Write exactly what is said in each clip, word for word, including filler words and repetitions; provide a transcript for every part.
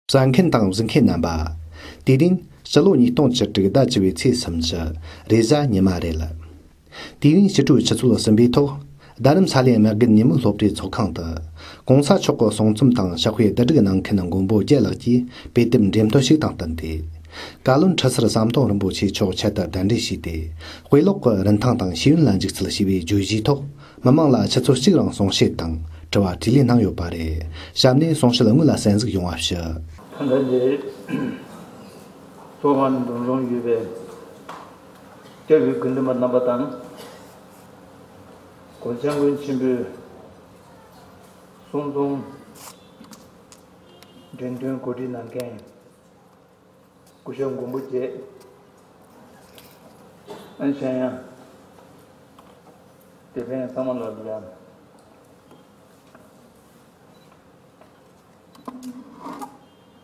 གསན་མཁན་དང་གཟིགས་མཁན་རྣམ་པ། དེ་རིང་ཕྱི་ལོ་ཉིས་སྟོང་བཅུ་དྲུག་ཟླ་བཅུ་བའི་ཚེས་སུམ་ཅུ། རེས་གཟའ་ཉི་མ་རེད། དུས་ཡུན་ཕྱི་དྲོའི་ཆུ་ཚོད་གསུམ་པའི་ཐོག་རྡ་རམ་ས་ལའི་དམག་སྒར་ཉིན་མོའི་སློབ་གྲྭའི་ཚོགས་ཁང་དུ། གོང་ས་མཆོག་གི་གསུང་རྩོམ་དང་ཕྱག་དཔེ་བསྡུ་སྒྲིག་གནང་མཁན་མགོན་པོ་རྒྱལ་ལགས་ཀྱིས་དཔེ་དེབ་འགྲེམས་སྟོན་ཞིག་དང་བསྟུན་ཏེ། བཀའ་བློན་ཁྲི་ཟུར་ཟམ་གདོང་རིན་པོ་ཆེ་མཆོག་ཆེད་དུ་གདན་འདྲེན་ཞུས་ཏེ། དཔེ་ཀློག་གི་རིན་ཐང་དང་ཤེས་ཡོན་ལ་འཇུག་ཚུལ་ཞེས་པའི་བརྗོད་གཞིའི་ཐོག་མི་མང་ལ་ཆུ་ཚོད་གཅིག་རིང་གསུང་བཤད་དང་དྲི་བ་དྲིས་ལན་གནང་ཡོད་པ་རེད། གཤམ་ནས་གསུང་བཤད་སྔོན་ལ་གསན་གཟིགས་ཡོང་བ་ཞུ། ད་ལྟ་འདིར་ཚོགས་ཁང་འདུ་འཛོམས་ཡོད་པའི་སྐྱབས་ཡུལ་དགེ་འདུན་པ་རྣམ་པ་དང་། གོང་ས་སྐྱབས་མགོན་ཆེན་པོའི་གསུང་རྩོམ་འགྲེམས་སྟོན་གོ་སྒྲིག་གནང་མཁན། སྐུ་ཞབས་མགོན་པོ་རྒྱལ། ཨན་ཤ་ཡང་། དེ་ཕན་ཚང་མ་ལོ་ལ་ཡང་།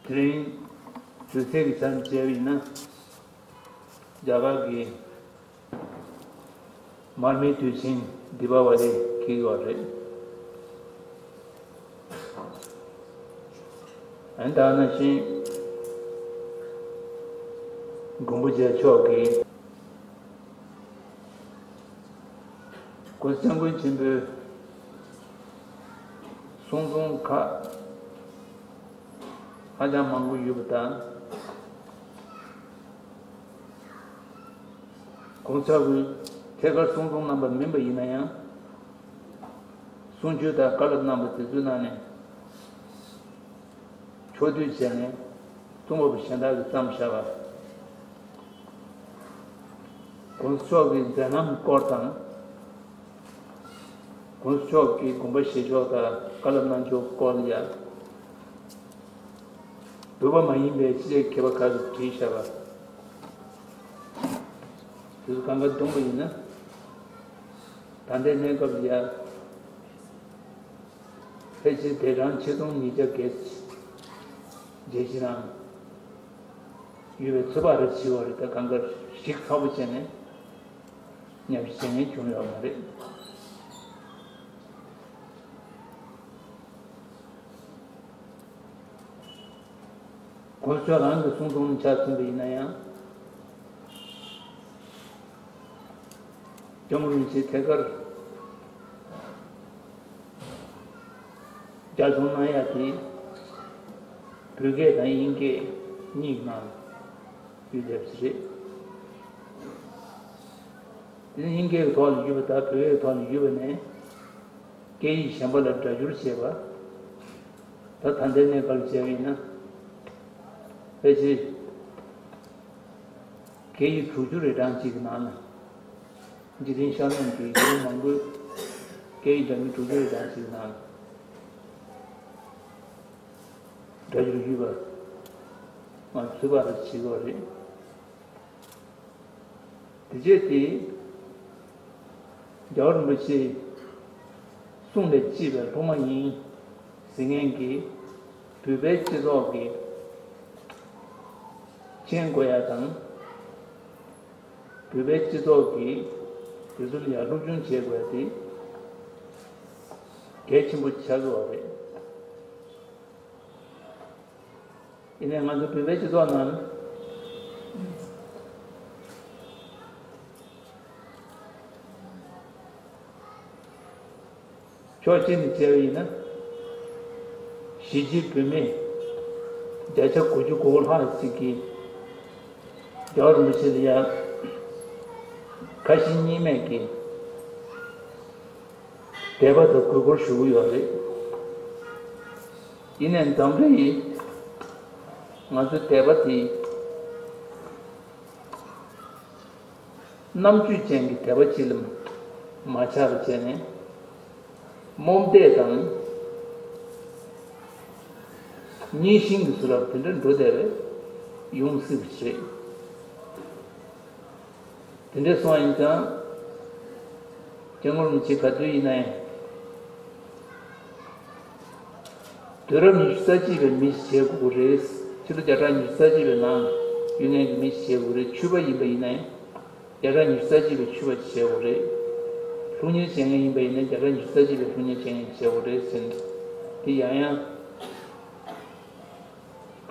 དེ་རིང་དུས་ཚོད་ཀྱི་ཆ་ནས་བྱས་པ་ཡིན་ན། རྒྱ་གར་གྱི་མར་མེའི་དུས་ཆེན་དི་པ་ཝ་ལི་འཁེལ་ཡོད་རེད། ཨན་ད་ནང་བཞིན་མགོན་པོ་རྒྱལ་མཆོག་གིས། གོང་ས་སྐྱབས་མགོན་ཆེན་པོའི་གསུང་རྩོམ་ཁག་ཧ་ཅང་མང་པོ་ཡོད་པ་དང་། གོང་ས་སྐུའི་ཐད་ཀར་གསུང་རྩོམ་གནང་པ་མིན་པ་ཡིན་ན་ཡང་། གསུང་ཆོས་དང་བཀའ་སློབ་གནང་པ་དེ་ཚོའི་ནང་ནས། ཕྱོགས་བསྡུས་བྱས་ནས་རྩོམ་པ་པོ་གཞན་དག་གིས་བརྩམས་བཞག་པ། གོང་ས་མཆོག་གི་མཛད་རྣམ་སྐོར་དང་། གོང་ས་མཆོག་གི་དགོངས་པ་བཞེས་ཕྱོགས་དང་བཀའ་སློབ་གནང་ཕྱོགས་སྐོར་ལ་ཡང་། བོད་པ་མ་ཡིན་པའི་ཕྱི་རྒྱལ་མཁས་པ་ཁག་གིས་བྲིས་བཞག་པ། དེ་ཚོ་གང་ག་བསྡོམས་པ་ཡིན་ན། ད་ལྟའི་གནས་སྐབས་ལ་ཡང་། ཕལ་ཆེར་དེ་གྲངས་ཆིག་སྟོང་ཉིས་བརྒྱ་བརྒལ་ཏེ་ཞེ་གཅིག་རང་ཡོད་པའི་ཚོད་དཔག་རེ་བྱས་པ་རེད། ད་གང་ག་ཞིབ་ཚགས་པོ་བྱས་ནས་ཉམས་ཞིབ་བྱེད་མཁན་བྱུང་ཡོད་མ་རེད། གོང་ས་མཆོག་རང་གི་གསུང་རྩོམ་ཆ་མཚོན་པ་ཡིན་ན་ཡང་། སྐྱབས་མགོན་རིན་པོ་ཆེ་ཐད་ཀར་ལྗགས་རྩོམ་གནང་ཡག་དེ་བོད་སྐད་དང་དབྱིན་སྐད་གཉིས་ཀྱི་ནང་ཡོད་བསྡད་པ་རེད། དེ་ནི་དབྱིན་སྐད་ཀྱི་ཐོག་ལ་ཡོད་པ་དང་བོད་སྐད་ཀྱི་ཐོག་ལ་ཡོད་པ་ནས། སྐད་ཡིག་གཞན་པ་ལ་སྒྲ་སྒྱུར་བྱས་པ། ད་ད་ལྟའི་གནས་སྐབས་བྱས་པ་ཡིན་ན། ཕལ་ཆེར་སྐད་ཡིག་དྲུག་ཅུ་རེ་གྲངས་གཅིག་གི་ནང་ལ། འཇིག་རྟེན་ཤར་ནུབ་ཀྱི་ཡུལ་མང་པོའི་སྐད་ཡིག་སྒྲ་སྒྱུར་དྲུག་ཅུ་རེ་གྲངས་གཅིག་གི་ནང་ལ། སྒྲ་སྒྱུར་ཡོད་པ། ང་ཚོས་ཚོད་དཔག་རེ་བྱེད་དགོས་རེད། དེ་རྗེས་དེ། རྒྱལ་བ་རིན་པོ་ཆེའི་གསུང་ལས་སྐྱེས་པའི་སློབ་མ་ཡིན་ཟེར་མཁན་གྱི་བོད་པའི་སྤྱི་ཚོགས་ཀྱི་མཁྱེན་དགོས་ཡ་དང་། བོད་པའི་སྤྱི་ཚོགས་ཀྱིས་དེ་ཚོ་ལ་ཡ་སློབ་སྦྱོང་བྱེད་དགོས་ཡ་དེ་གལ་ཆེན་པོ་ཆགས་ཀྱི་ཡོད་རེད། ཡིན་ནའི་ང་ཚོ་བོད་པའི་སྤྱི་ཚོགས་ནང་ཕྱོགས་གཅིག་ནས་བྱས་པ་ཡིན་ན། གཞིས་བྱེས་བོད་མི་བརྒྱ་ཆ་དགུ་བཅུ་གོ་དགུ་ལྷག་ཅིག་གིས་རྒྱལ་བ་རིན་པོ་ཆེ་ལ་ཡ་ཁ་ཞེ་གཉིས་མེད་ཀྱི་དད་པ་དང་གུས་བཀུར་ཞུ་གི་ཡོད་རེད། ཡིན་ནའི་འཛམ་གླིང་ཡིན། ང་ཚོའི་དད་པ་དེ་རྣམ་དཔྱོད་ཅན་གྱི་དད་པ་ཅིག་ལ་མ་ཆགས་པ་བྱས་ནས། རྨོངས་དད་དང་། རྙེད་ཤིང་གི་བཟོ་འདྲ་དེ་འདྲ་འགྲོ་བསྡད་པས་ཡོང་སྲིད་པ་རེད། དེ་འདྲ་སོང་ཡིན་ཙང་། སྐྱབས་མགོན་རིན་པོ་ཆེ་ག་དུས་ཡིན་ན་ཡང་། དུས་རབས་ཉི་ཤུ་རྩ་གཅིག་པའི་མི་ཞིག་བྱེད་དགོས་ཀྱི་རེད། ཕྱི་ལོ་བརྒྱ་ཕྲག་ཉི་ཤུ་རྩ་གཅིག་པའི་ནང་ཡོད་མཁན་གྱི་མི་ཞིག་བྱེད་དགོས་རེད། ཆོས་པ་ཡིན་པ་ཡིན་ན་ཡང་། བརྒྱ་ཕྲག་ཉི་ཤུ་རྩ་གཅིག་པའི་ཆོས་པ་ཞིག་བྱེད་དགོས་རེད། སློབ་གཉེར་བྱེད་མཁན་ཡིན་པ་ཡིན་ན་བརྒྱ་ཕྲག་ཉི་ཤུ་རྩ་གཅིག་པའི་སློབ་གཉེར་བྱེད་མཁན་ཞིག་བྱེད་དགོས་རེད་ཟེར་ནས། དེ་ཡང་ཡང་།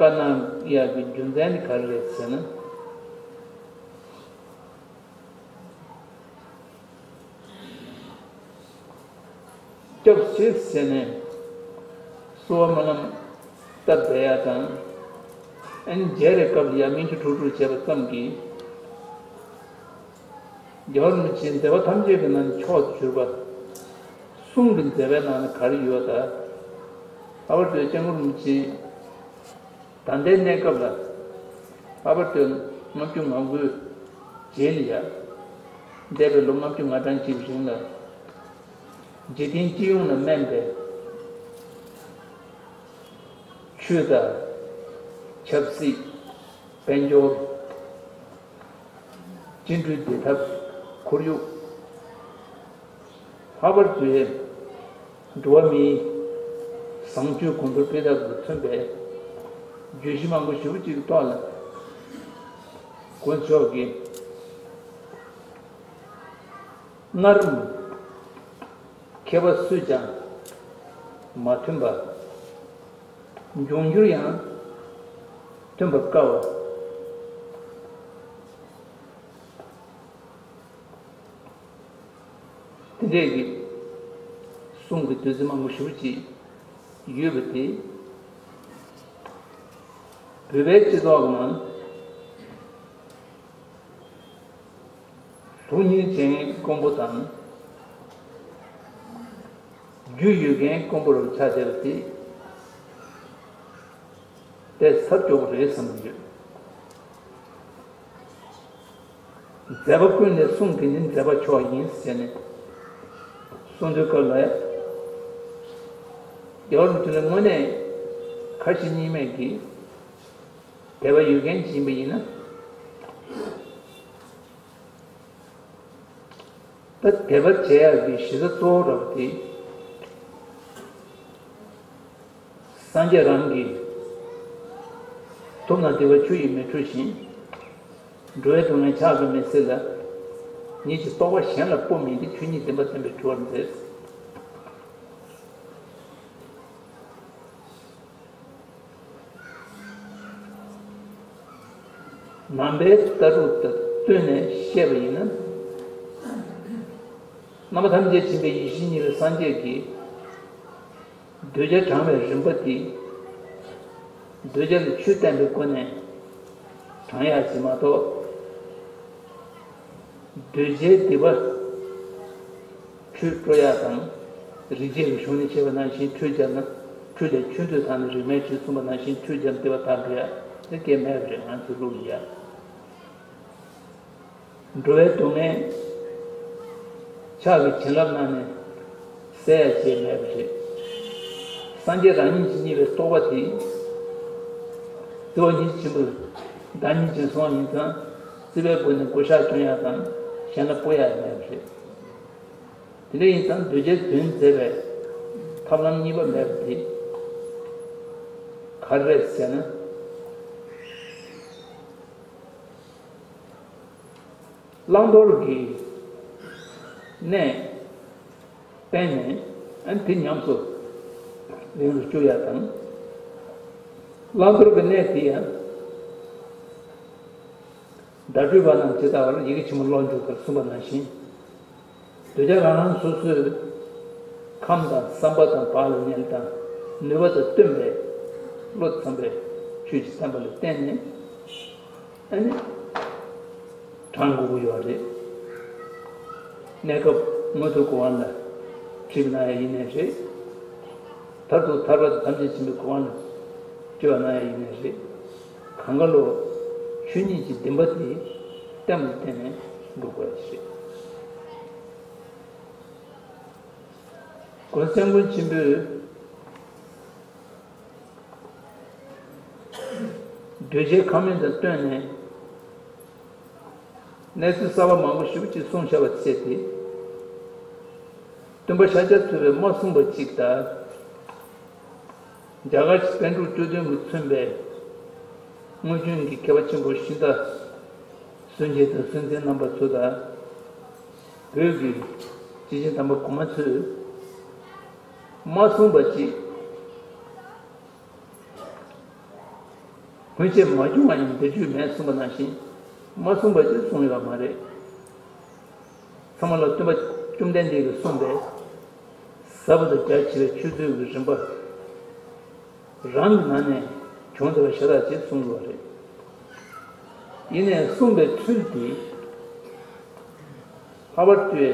པ་གནང་ཡག་གི་རྒྱུ་མཚན་ནི་ག་རེ་རེད་ཟེར་ན། སྐྱབས་ཞེས་ཟེར་ནས་གསོལ་བ་སྨོན་ལམ་བཏབ་བསྡད་ཡག་དང་། ཨ་ནི་མཇལ་བའི་སྐབས་ལ་ཡང་མིག་ཆུ་འཁྲུག་འཁྲུག་བྱས་པ་ཙམ་གྱིས། རྒྱལ་བ་རིན་པོ་ཆེའི་མཛད་པ་ཐམས་ཅད་ཀྱི་ནང་ནས་མཆོག་ཏུ་གྱུར་པ། གསུང་གི་མཛད་པའི་ནང་ན་ག་རེ་ཡོད་ད། ལྷག་པར་དུ་སྐྱབས་མགོན་རིན་པོ་ཆེ་ད་ལྟའི་གནས་སྐབས་ལ། ལྷག་པར་དུ་ལྔ་བཅུ་ང་དགུའི་རྗེས་ལ་ཡ། འདས་པའི་ལོ་ལྔ་བཅུ་ང་གྲངས་ཅིག་རིང་ལ། འཇིག་རྟེན་སྤྱི་ཡོངས་ལ་སྨན་པའི་ཆོས་དང་། ཆབ་སྲིད། དཔལ་འབྱོར། བཅིངས་འགྲོལ་བདེ་ཐབས། ཁོར་ཡུག་ལྷག་པར་དུ་འགྲོ་བ་མིའི་བཟང་སྤྱོད་གོང་མཐོར་སྤེལ་ཐབས་ལ་མཚོན་པའི་བརྗོད་གཞི་མང་པོ་ཞེ་པོ་ཅིག་གི་ཐོག་ལ། དཀོན་མཆོག་གིས་སྔར་མཁས་པ་སུས་ཀྱང་མ་མཐུན་པ། འབྱུང་འགྱུར་ཡང་མཐུན་པར་དཀའ་བ། དེ་འདྲས་ཀྱི་གསུང་གི་བདུད་རྩི་མང་པོ་ཞེ་པོ་ཅིག་ཡོད་པ་དེ། བོད་པའི་སྤྱི་ཚོགས་ནང་ལུགས་གཉིས་ཅན་དཀོན་པོ་དང་། རྒྱུ་ཡོད་མཁན་དཀོན་པོ་རུ་ཆགས་བསྡད་པ་དེ། དེ་ཟབ་སྐྱོ་པོ་རེད་བསམ་གྱི་ཡོད། མཛད་པ་ཀུན་ལས་གསུང་གི་ནི་མཛད་པ་མཆོག་ཡིན་ཟེར་ནས་གསུང་དུས་སྐབས་ལ། རྒྱལ་བ་རིན་པོ་ཆེ་ལ་དངོས་གནས་ཁ་ཞེ་གཉིས་མེད་ཀྱིས་དད་པ་ཡོད་མཁན་ཞིག་ཡིན་པ་ཡིན་ན། ད་དད་པ་བྱེད་ཡག་གི་གཞི་རྩ་གཙོ་བོ་ར་བ་དེ། སངས་རྒྱས་རང་གིས། ཐུབ་རྣམས་བདེ་བ་ཆུ་ཡིས་མི་འཁྲུ་ཞིང་། འགྲོ་བའི་སྡུག་བསྔལ་ཕྱག་གིས་མི་སེལ་ལ། ཉིད་ཀྱི་རྟོགས་པ་གཞན་ལ་སྤོ་མིན་ཏེ། ཆོས་ཉིད་བདེན་པ་བསྟན་པས་གྲོལ་བར་མཛད། ནང་པའི་ལྟ་གྲུབ་དང་བསྟུན་ནས་བཤད་པ་ཡིན་ན། རྣམ་པ་ཐམས་ཅད་མཁྱེན་པའི་ཡེ་ཤེས་གཉིས་པའི་སངས་རྒྱས་ཀྱིས། གདུལ་བྱ་དྲང་བའི་རིམ་པ་འདི། གདུལ་བྱ་ལ་ཆོས་བསྟན་པའི་སྒོ་ནས་དྲང་ཡག་ཅིག་མ་གཏོགས། གདུལ་བྱའི་སྡིག་པ་ཁྲུས་སྤྲོ་ཡག་དང་། རིག་བྱེད་ཀྱི་གཞུང་ནས་བཤད་པ་ནང་བཞིན་ཁྲུས་བརྒྱབ་ན། ཁྲུས་ལས་ཆུ་འདོད་དང་ནི་རིག་མའི་ཆུ་གསུངས་པ་ནང་བཞིན་ཁྲུས་བརྒྱབ་སྡིག་པ་དག་འགྲོ་ཡག་དེ་སྐད་མེད་པ་རེད། ང་ཚོའི་ལུགས་ལ་ཡ། འགྲོ་བའི་སྡུག་བསྔལ་ཕྱག་གི་བྱིན་རླབས་གནང་ནས་སེལ་ཡག་ཅིག་མེད་པ་རེད། སངས་རྒྱས་རང་ཉིད་ཀྱིས་བརྙེས་པའི་རྟོགས་པ་དེ། བརྩེ་བ་ཉིད་ཆེན་པོས་བདག་ཉིད་ཅན་སོང་བ་ཡིན་ཙང་། བརྩེ་བའི་སྒོ་ནས་གུས་ཞབས་སྐྱོན་ཡག་དང་གཞན་ལ་སྤོ་ཡག་མེད་པ་རེད། དེ་འདྲ་ཡིན་ཙང་གདུལ་བྱའི་དོན་མཛད་པའི་ཐབས་ལམ་གཉིས་པ་མེད་པ་དེ་ག་རེ་རེད་ཟེར་ན། བླང་དོར་གྱི་གནས་བསྟན་ནས། ཨ་ནི་དེ་ཉམས་སུ་ལེན་རུ་བཅུག་ཡག་དང་། བླང་དོར་གྱི་གནས་དེ་ཡང་། བརྡ་སྤྲོད་པ་རྣམས་ཇི་ལྟ་བར། ཡི་གེ་ཆེན་མོ་ཀློག་འཇུག་ལྟར་གསུངས་པ་ནང་བཞིན། གདུལ་བྱ་རང་རང་སོ་སོའི་ཁམས་དང་བསམ་པ་དང་བག་ལ་ཉལ་དང་ནུས་པ་དང་བསྟུན་པའི་བློ་ཙམ་པས་ཆོས་ཀྱི་བསྟན་པ་ལ་བརྟེན་ནས། ཨ་ནི་དྲང་དགོས་ཀྱི་ཡོད་རེད། གནས་སྐབས་མངོན་མཐོའི་གོ་འཕང་ལ་ཁྲིད་གནང་ཡག་ཡིན་ནའི་རེད། མཐར་ཐུག་ཐར་པ་དང་ཐམས་ཅད་མཁྱེན་པའི་གོ་འཕང་ལ་སྤྱོད་པ་གནང་ཡག་ཡིན་ནའི་རེད། གང་ག་ལོ་ཆོས་ཉིད་ཀྱི་བདེན་པ་དེ་བསྟན་པ་ལ་བརྟེན་ནས་འགྲོ་དགོས་ཡག་རེད། ༸གོང་ས་༸སྐྱབས་མགོན་ཆེན་པོས་གདུལ་བྱའི་ཁམས་དབེན་དང་བསྟུན་ནས་གནས་ཚུལ་གསར་པ་མང་པོ་ཞེ་པོ་ཅིག་གསུངས་བཞག་པ་བྱས་ཏེ། སྟོན་པ་ཤཱཀྱ་ཐུབ་པས་མ་གསུངས་པ་ཅིག་དང་། རྒྱ་གར་གྱི་པཎ་གྲུབ་བཅུ་བདུན་གྱིས་མཚོན་པའི་སྔོན་བྱོན་གྱི་མཁས་པ་ཆེན་པོ་ཤིང་རྟ་སུན་འབྱིན་དང་སུན་འབྱིན་རྣམ་པ་ཚོ་དང་། བོད་ཀྱི་སྐྱེས་ཆེན་དམ་པ་གོང་མ་ཚོས་མ་གསུངས་པ་ཅིག་སྔོན་ཆད་མ་བྱུང་བ་ཡང་འདིར་བྱུང་མེད་གསུངས་པ་ནང་བཞིན་མ་གསུངས་པ་ཅིག་གསུངས་ཡོད་མ་རེད། ཚང་མ་ལ་སྟོན་པ་བཅོམ་ལྡན་འདས་ཀྱིས་གསུངས་པའི་ཟབ་པ་དང་རྒྱ་ཆེ་བའི་ཆོས་ཚུལ་གྱི་རིམ་པ་རང་གི་ནང་ནས་བྱུང་བསྡད་པ་ཤ་སྟག་ཅིག་གསུངས་ཡོད་རེད། ཡིན་ནའི་གསུངས་པའི་ཚུལ་དེ་ལྷག་པར་དུ་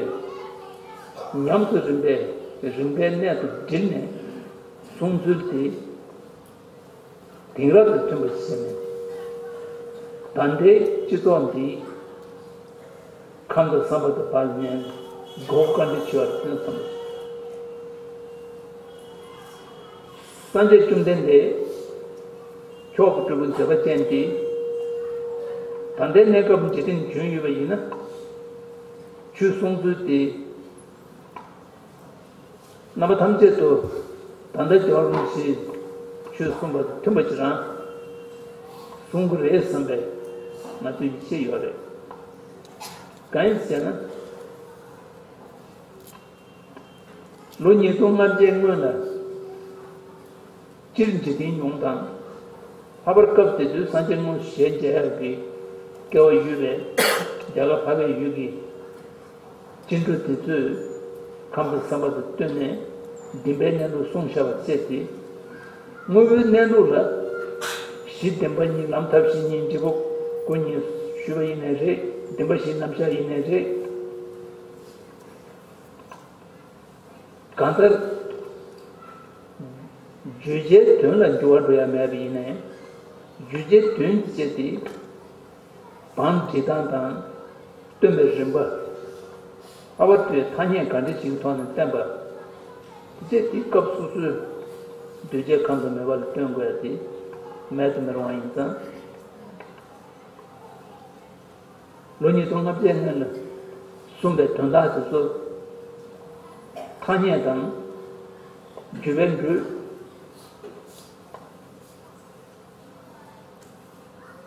ཉམས་སུ་རིམ་པས་རིམ་པའི་གནས་དང་བསྒྲིལ་ནས་གསུངས་ཚུལ་དེ་དེང་རབས་དང་མཐུན་པ་ཞིག་བྱས་ནས། ད་ལྟའི་སྤྱི་ཚོགས་འདི་ཁམས་དང་བསམ་པ་དང་བར་ནས་དགོས་མཁོ་ག་འདྲ་ཆེ་བ་རེད་བསམ། སངས་རྒྱས་བཅོམ་ལྡན་འདས་མཆོག་གི་སྤྲུལ་སྐུ་མཛད་པ་ཅན་དེ་ད་ལྟའི་གནས་སྐབས་འཇིག་རྟེན་བྱོན་ཡོད་པ་ཡིན་ན། ཆོས་གསུང་ཚུལ་དེ་རྣམ་པ་ཐམས་ཅད་དུ་ད་ལྟ་རྒྱལ་བ་རིན་པོ་ཆེས་ཆོས་གསུངས་པ་དང་མཐུན་པ་ཅིག་རང་གསུང་གི་རེད་བསམ་པའི་ང་ཚོའི་ཡིད་ཆེས་ཡོད་རེད། གང་ཡིན་ཟེར་ན། ལོ་ཉིས་སྟོང་ལྔ་བརྒྱའི་སྔོན་ལ་སྤྱིར་འཇིག་རྟེན་ཡོངས་དང་། ལྷག་པར་སྐབས་དེ་དུས་སངས་རྒྱས་དངོས་སུ་ཞལ་མཇལ་ཡག་གི་སྐལ་བ་ཡོད་པའི་རྒྱ་གར་འཕགས་པའི་ཡུལ་གྱི་སྐྱེ་འགྲོ་དེ་ཚོས་ཁམས་དང་བསམ་པ་དང་བསྟུན་ནས་བདེན་པའི་གནས་ལུགས་གསུངས་བཞག་པ་བཅས་ཏེ། དངོས་པོའི་གནས་ལུགས་ལ་གཞི་བདེན་པ་གཉིས། ལམ་ཐབས་ཤེས་གཉིས། འབྲས་བུ་སྐུ་གཉིས་ཞུས་པ་ཡིན་ནའི་རེད། བདེན་པ་བཞིའི་རྣམ་གཞག་ཡིན་ནའི་རེད། གང་ལྟར། བརྗོད་བྱའི་དོན་ལ་འགྱུར་བ་འགྲོ་ཡ་མེད་པ་ཡིན་ནའི། བརྗོད་བྱའི་དོན་གྱི་དཔྱད་དེ། བང་སྒྲིག་སྟངས་དང་། སྟོན་པའི་རིམ་པ། ལྷག་པར་དུ་ཐ་སྙད་ག་འདྲ་ཞིག་གི་ཐོག་ནས་བསྟན་པ། དེ་དེ་སྐབས་སོ་སོའི་གདུལ་བྱའི་ཁམས་དང་མོས་པ་ལ་སྟོན་དགོས་ཡ་དེ་མེད་དུ་མི་རུང་བ་ཡིན་ཙང་། ལོ་ཉིས་སྟོང་ལྔ་བརྒྱའི་སྔོན་ལ་གསུངས་པའི་དོན་དག་དེ་ཚོ་ཐ་སྙད་དང་བརྗོད་པའི་འགྲོས།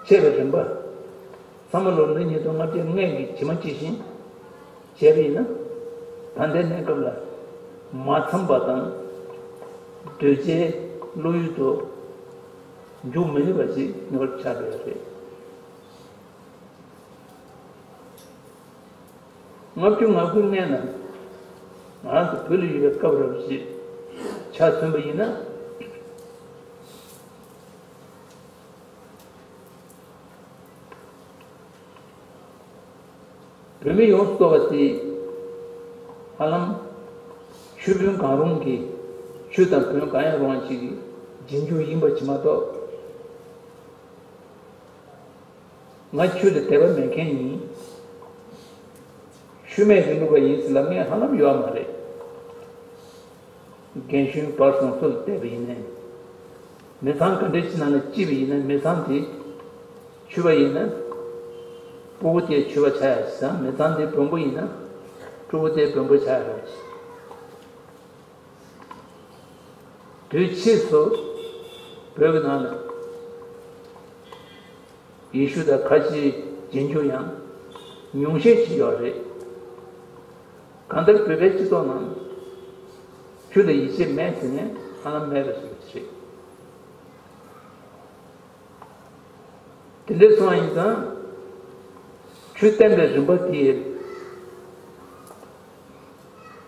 འཆད་པའི་རིམ་པ། ཚང་མ་ལོ་ལོ་ཉིས་སྟོང་ལྔ་བརྒྱའི་སྔོན་གྱི་ཇི་མ་ཇི་བཞིན་བྱས་པ་ཡིན་ན། ད་ལྟའི་གནས་སྐབས་ལ་མ་འཚམས་པ་དང་། གདུལ་བྱའི་བློ་ཡུལ་དུ་འཇུག་མི་ནུས་པ་ཞིག་ངེས་པར་ཆགས་ཡོད་རེད། ལྔ་བཅུ་ང་དགུའི་སྔོན་ལ་ང་རང་ཚོ་བོད་ལ་ཡོད་པའི་སྐབས་རབས་ཤིག་ཆ་མཚོན་པ་ཡིན་ན། བོད་མི་ཡོངས་སུ་རྫོགས་པ་དེ་ཧ་ལམ་ཆོས་དཔོན་གང་རུང་གིས་ཆོས་དང་བོན་གང་ཡང་རུང་བ་ཞིག་གི་རྗེས་འཇུག་ཡིན་པ་ཅིག་མ་གཏོགས། ང་ཆོས་ལ་དད་པ་མེད་མཁན་ཡིན། ཆོས་མེད་རིང་ལུགས་པ་ཡིན་ཟེར་ལབ་མཁན་ཧ་ལམ་ཡོད་མ་རེད། རྒན་གཞོན་བར་གསུམ་སུ་ལ་བལྟས་པ་ཡིན་ནའི། མི་ཚང་ག་འདྲ་ཞིག་ནང་ལ་སྐྱེས་པ་ཡིན་ན་མི་ཚང་དེ་ཆོས་པ་ཡིན་ན། སྤུ་གུ་དེ་ཆོས་པ་ཆགས་ཡ་ཞིག་དང་མི་ཚང་དེ་བོན་པོ་ཡིན་ན། ཕྲུ་གུ་དེ་བོན་པོ་ཆགས་ཡ་རེད། དུས་ཕྱིས་སུ་བོད་ཀྱི་ནང་ལ་ཡེ་ཤུ་དང་ཁ་ཆེའི་རྗེས་འཇུག་ཡང་ཉུང་ཤས་ཤིག་ཡོད་རེད། གང་ལྟར་བོད་པའི་སྤྱི་ཚོགས་ནང་ཆོས་ལ་ཡིད་ཆེས་མེད་ཟེར་ནས་ཧ་ལམ་མེད་པ་ཞིག་རེད། དེ་འདྲ་སོང་བ་ཡིན་ཙང་། ཆོས་བསྟན་པའི་རིམ་པ་དེ་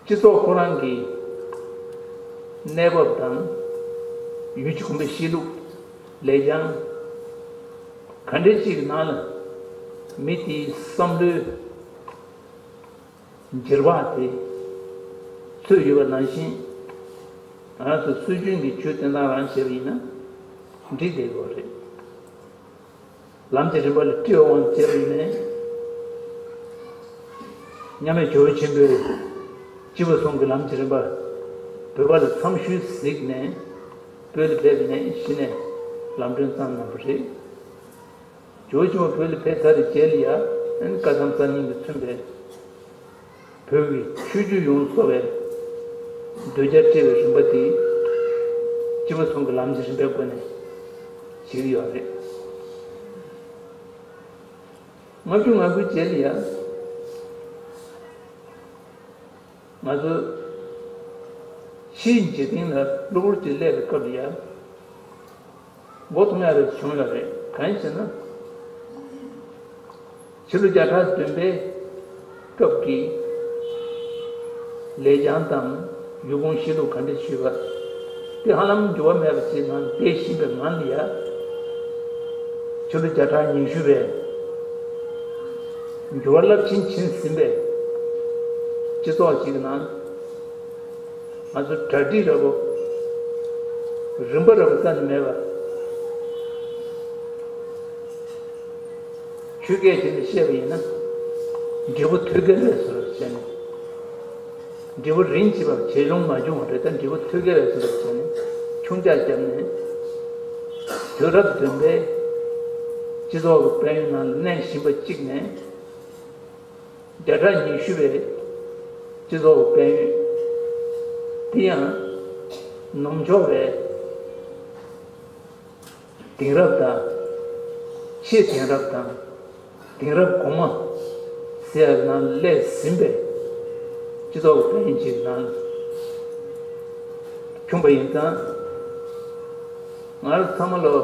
སྤྱི་ཚོགས་ཁོ་རང་གི་གནས་བབ་དང་། ཡུལ་གྱི་གོམས་པའི་གཤིས་ལུགས། ལེགས་བྱང་ག་འདྲ་ཅིག་གི་ནང་ལ་མི་དེའི་བསམ་བློའི་འགྱུར་བ་དེ་ཚུད་ཡོད་པ་ནང་བཞིན། ང་རང་ཚོ་སྲོལ་རྒྱུན་གྱི་ཆོས་བསྟན་སྟངས་རང་བྱས་པ་ཡིན་ན་འགྲིག་བསྡད་ཡོད་རེད། ལམ་གྱི་རིམ་པ་ལ་བཀྲི་བ་དབང་བྱས་པ་ཡིན་ནའི། མཉམ་མེད་ཇོ་བོ་ཆེན་པོས་སྤྱི་བོ་གསུམ་གྱི་ལམ་གྱི་རིམ་པ་བོད་པ་ལ་མཚམས་ཞུས་གཟིགས་ནས་བོད་ལ་ཕེབས་ནས་གཞི་ནས་ལམ་སྒྲོན་བསྩམས་གནང་བ་རེད། ཇོ་བོ་ཆེན་པོ་བོད་ལ་ཕེབས་ཚར་བའི་རྗེས་ལ་ཡང་བཀའ་གདམས་གསར་རྙིང་གིས་མཚོན་པའི་བོད་ཀྱི་ཆོས་བརྒྱུད་ཡོངས་སུ་རྫོགས་པའི་གདུལ་བྱ་བཀྲི་བའི་རིམ་པ་དེ་སྤྱི་བོ་གསུམ་གྱི་ལམ་གྱི་རིམ་པའི་སྒོ་ནས་བྱེད་ཀྱི་ཡོད་རེད། ལྔ་བཅུ་ང་དགུའི་རྗེས་ལ་ཡང་ང་ཚོ་ཕྱིའི་འཇིག་རྟེན་ལ་གློ་བུར་གྱི་སླེབས་པའི་སྐབས་ལ་ཡང་མགོ་འཐོམ་ཡ་རེ་བྱུང་ཡོད་རེད། གང་ཡིན་ཟེར་ན། ཕྱི་ལོ་བརྒྱ་ཕྲག་བདུན་པའི་སྐབས་ཀྱི་ལེགས་བྱང་དང་ཡུལ་གོང་གཤིས་ལུགས་ག་འདྲ་ཞུས་པ་དེ་ཧ་ལམ་འགྱུར་བ་མེད་པ་ཞིག་ངང་བསྡད་བཞིན་པའི་ངང་ལ་ཡ། ཕྱི་ལོ་བརྒྱ་ཕྲག་ཉི་ཤུ་པའི་འགྱུར་བ་རླབས་ཆེན་ཕྱིན་ཟིན་པའི་སྤྱི་ཚོགས་ཤིག་གི་ནང་། ང་ཚོ་གྲ་སྒྲིག་འདྲ་པོ། རིམ་པ་འདྲ་པོ་རྩ་ནས་མེད་པ། ཆོས་སྐད་བྱས་ནས་བཤད་པ་ཡིན་ན། འབྲས་བུ་ཐོད་རྒལ་ལས་སུ་རབ་བྱས་ནས། འབྲས་བུ་རིན་ཆེ་བ་ཇེ་ཆུང་མ་བྱུང་བ་རེད། ད་འབྲས་བུ་ཐོད་རྒལ་ལས་སུ་རབ་བྱས་ནས་ཆུང་ཆག་བརྒྱབ་ནས། དུས་རབས་བདུན་པའི་སྤྱི་ཚོགས་ཀྱི་དཔལ་ཡོན་ནང་ལ་གནས་བཞིན་པ་གཅིག་ནས། བརྒྱ་ཕྲག་ཉི་ཤུ་པའི་སྤྱི་ཚོགས་དཔལ་ཡོན་དེ་ཡང་ནུབ་ཕྱོགས་པའི་དེང་རབས་དང་། ཕྱེད་དེང་རབས་དང་དེང་རབས་གོང་མ་ཟེར་ཡག་ནང་སླེབས་ཟིན་པའི་སྤྱི་ཚོགས་དཔལ་ཡོན་ཅིག་ནང་འཁྱོངས་པ་ཡིན་ཙང་། ང་རང་ཚང་མ་ལོ།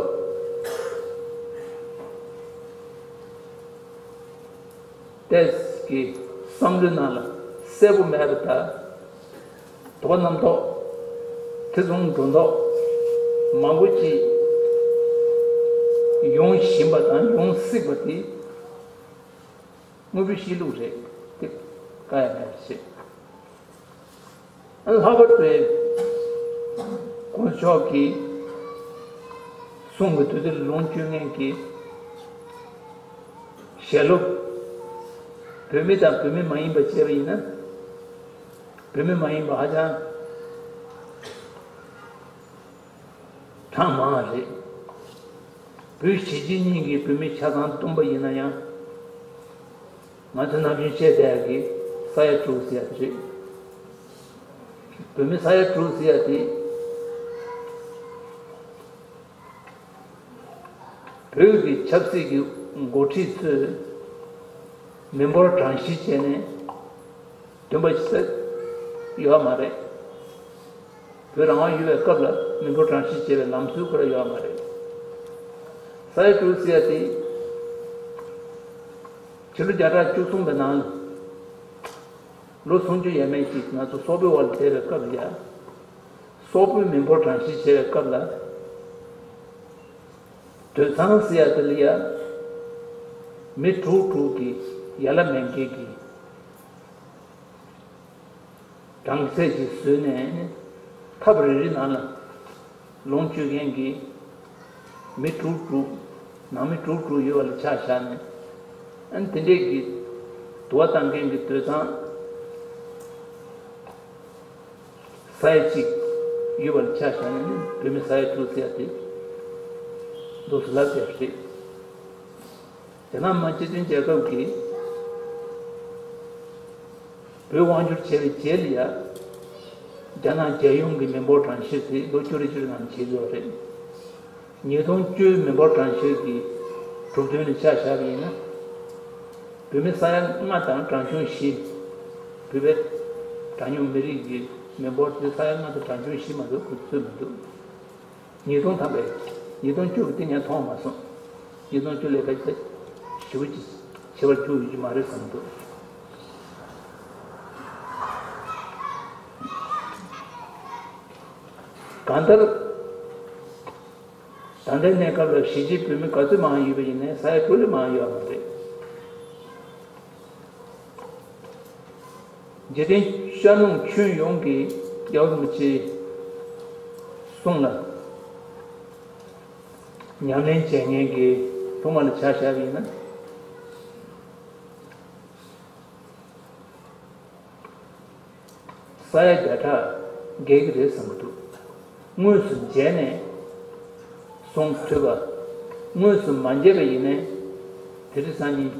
ཏེས་ཀྱི་བསམ་བློའི་ནང་ལ་གསལ་པོ་མེད་པ་དང་། དོགས་རྣམ་རྟོག་ཐེ་ཚོམ་སྒྲོ་འདོགས་མང་པོ་ཅིག་ཡོང་བཞིན་པ་དང་ཡོང་སྲིད་པ་དེ་དངོས་པོའི་གཤིས་ལུགས་རེད་དེ། བཀག་ཡ་མེད་པ་ཞིག་ལྷག་པར་དུ་དཀོན་མཆོག་གི་གསུང་གི་དུས་དེར་ལོངས་སྤྱོད་མཁན་གྱི་ཞལ་སློབ། བོད་མི་དང་བོད་མི་མ་ཡིན་པ་བྱས་པ་ཡིན་ན། བོད་མི་མ་ཡིན་པ་ཧ་ཅང་གྲངས་མང་བ་རེད། བོད་གཞིས་བྱེས་གཉིས་ཀྱི་བོད་མི་ཆ་ཚང་བསྡོམས་པ་ཡིན་ན་ཡང་། ང་ཚོ་ནམ་རྒྱུན་བཤད་བསྡད་ཡག་གི་ས་ཡ་དྲུག་ཟེར་ཡག་དེ་རེད། བོད་མི་ས་ཡ་དྲུག་ཟེར་ཡག་དེ། བོད་ཀྱི་ཆབ་སྲིད་ཀྱི་འགོ་ཁྲིད་ཚོས་མི་འབོར་གྲངས་བཤེར་བྱས་ནས་བདུན་པ་ཞིག་ཡོད་མ་རེད། བོད་རང་དབང་ཡོད་པའི་སྐབས་ལ་མི་འབོར་གྲངས་བཤེར་བྱས་པའི་ལམ་སྲོལ་ཁོ་རང་ཡོད་མ་རེད། ས་ཡ་དྲུག་ཟེར་ཡག་དེ། ཕྱི་ལོ་བརྒྱ་ཕྲག་བཅུ་གསུམ་པའི་ནང་ལོ་སུམ་ཅུ་ཡས་མས་ཤིག་ང་ཚོ་སོག་པོའི་འོག་ལ་བསྡད་པའི་སྐབས་ལ་ཡ། སོག་པོའི་མི་འབོར་གྲངས་བཤེར་བྱས་པའི་སྐབས་ལ། དུད་ཚང་ཟེར་ཡག་དེ་ལ་ཡ། མི་དྲུག་དྲུག་གི་ཡ་ལ་མེན་ཀེ་གི་གྲངས་ཚད་ཅིག་བཟོས་ནས། ཐབ་རེ་རེ་ནང་ལ་ལོངས་སྤྱོད་མཁན་གྱི་མི་དྲུག་དྲུག་ནང་མི་དྲུག་དྲུག་ཡོད་པ་ལ་ཆ་བཞག་ནས། ཨ་ནི་དེ་འདྲས་ཀྱི་དུ་བ་བཏང་མཁན་གྱི་དུད་ཚང་ས་ཡ་གཅིག་ཡོད་པ་ལ་ཆ་བཞག་ནས་ནི་བོད་མི་ས་ཡ་དྲུག་ཟེར་ཡག་དེ་འདུག་སེ་ལབ་བསྡད་པ་རེད། རྒྱ་ནག་མི་དམངས་སྤྱི་མཐུན་རྒྱལ་ཁབ་ཀྱིས་བོད་དབང་བསྒྱུར་བྱས་པའི་རྗེས་ལ་ཡ། རྒྱ་ནག་རྒྱལ་ཡོངས་ཀྱི་མི་འབོར་གྲངས་བཤེར་དེ་ལོ་བཅུ་རེ་བཅུ་རེ་ནང་བྱེད་ཀྱི་ཡོད་རེད། ཉིས་སྟོང་བཅུའི་མི་འབོར་གྲངས་བཤེར་གྱི་གྲུབ་དོན་ལ་ཆ་བཞག་པ་ཡིན་ན། བོད་མི་ས་ཡ་ལྔ་དང་གྲངས་ཆུང་བཞི། བོད་པའི་གྲངས་ཉུང་མི་རིགས་ཀྱི་མི་འབོར་དེ་ས་ཡ་ལྔ་དང་གྲངས་ཆུང་བཞི་མ་གཏོགས་ཁོ་ཚོས་མི་འདུག་ཉིས་སྟོང་ཐམ་པའི། ཉིས་སྟོང་བཅུ་གི་དེ་ངས་མཐོང་མ་སོང་། ཉིས་སྟོང་བཅུ་ལས་ཀ་ཞེ་པོ་ཅིག་བྱེད་པར་བཅུག་ཡོད་ཀྱི་མ་རེད་བསམ་འདུག་གང་ལྟར། ད་ལྟའི་གནས་སྐབས་ལ་གཞིས་བྱེས་བོད་མི་ག་ཚོད་མང་ཡོད་པ་ཡིན་ནའི་ས་ཡ་དྲུག་ལས་མང་ཡོད་མ་རེད། འཇིག་རྟེན་ཤར་ནུབ་ཁྱོན་ཡོངས་ཀྱི་རྒྱལ་བ་རིན་པོ་ཆེའི་གསུང་ལ་ཉམས་ལེན་བྱེད་མཁན་གྱི་སློབ་མ་ལ་ཆ་བཞག་པ་ཡིན་ན། ས་ཡ་བརྒྱ་ཕྲག་བརྒལ་གྱི་རེད་བསམ་གྱི་འདུག་དངོས་སུ་མཇལ་ནས་གསུང་ཐོས་པ། དངོས་སུ་མ་མཇལ་བ་ཡིན་ནའི་དེ་རིང་སང་ཉིན་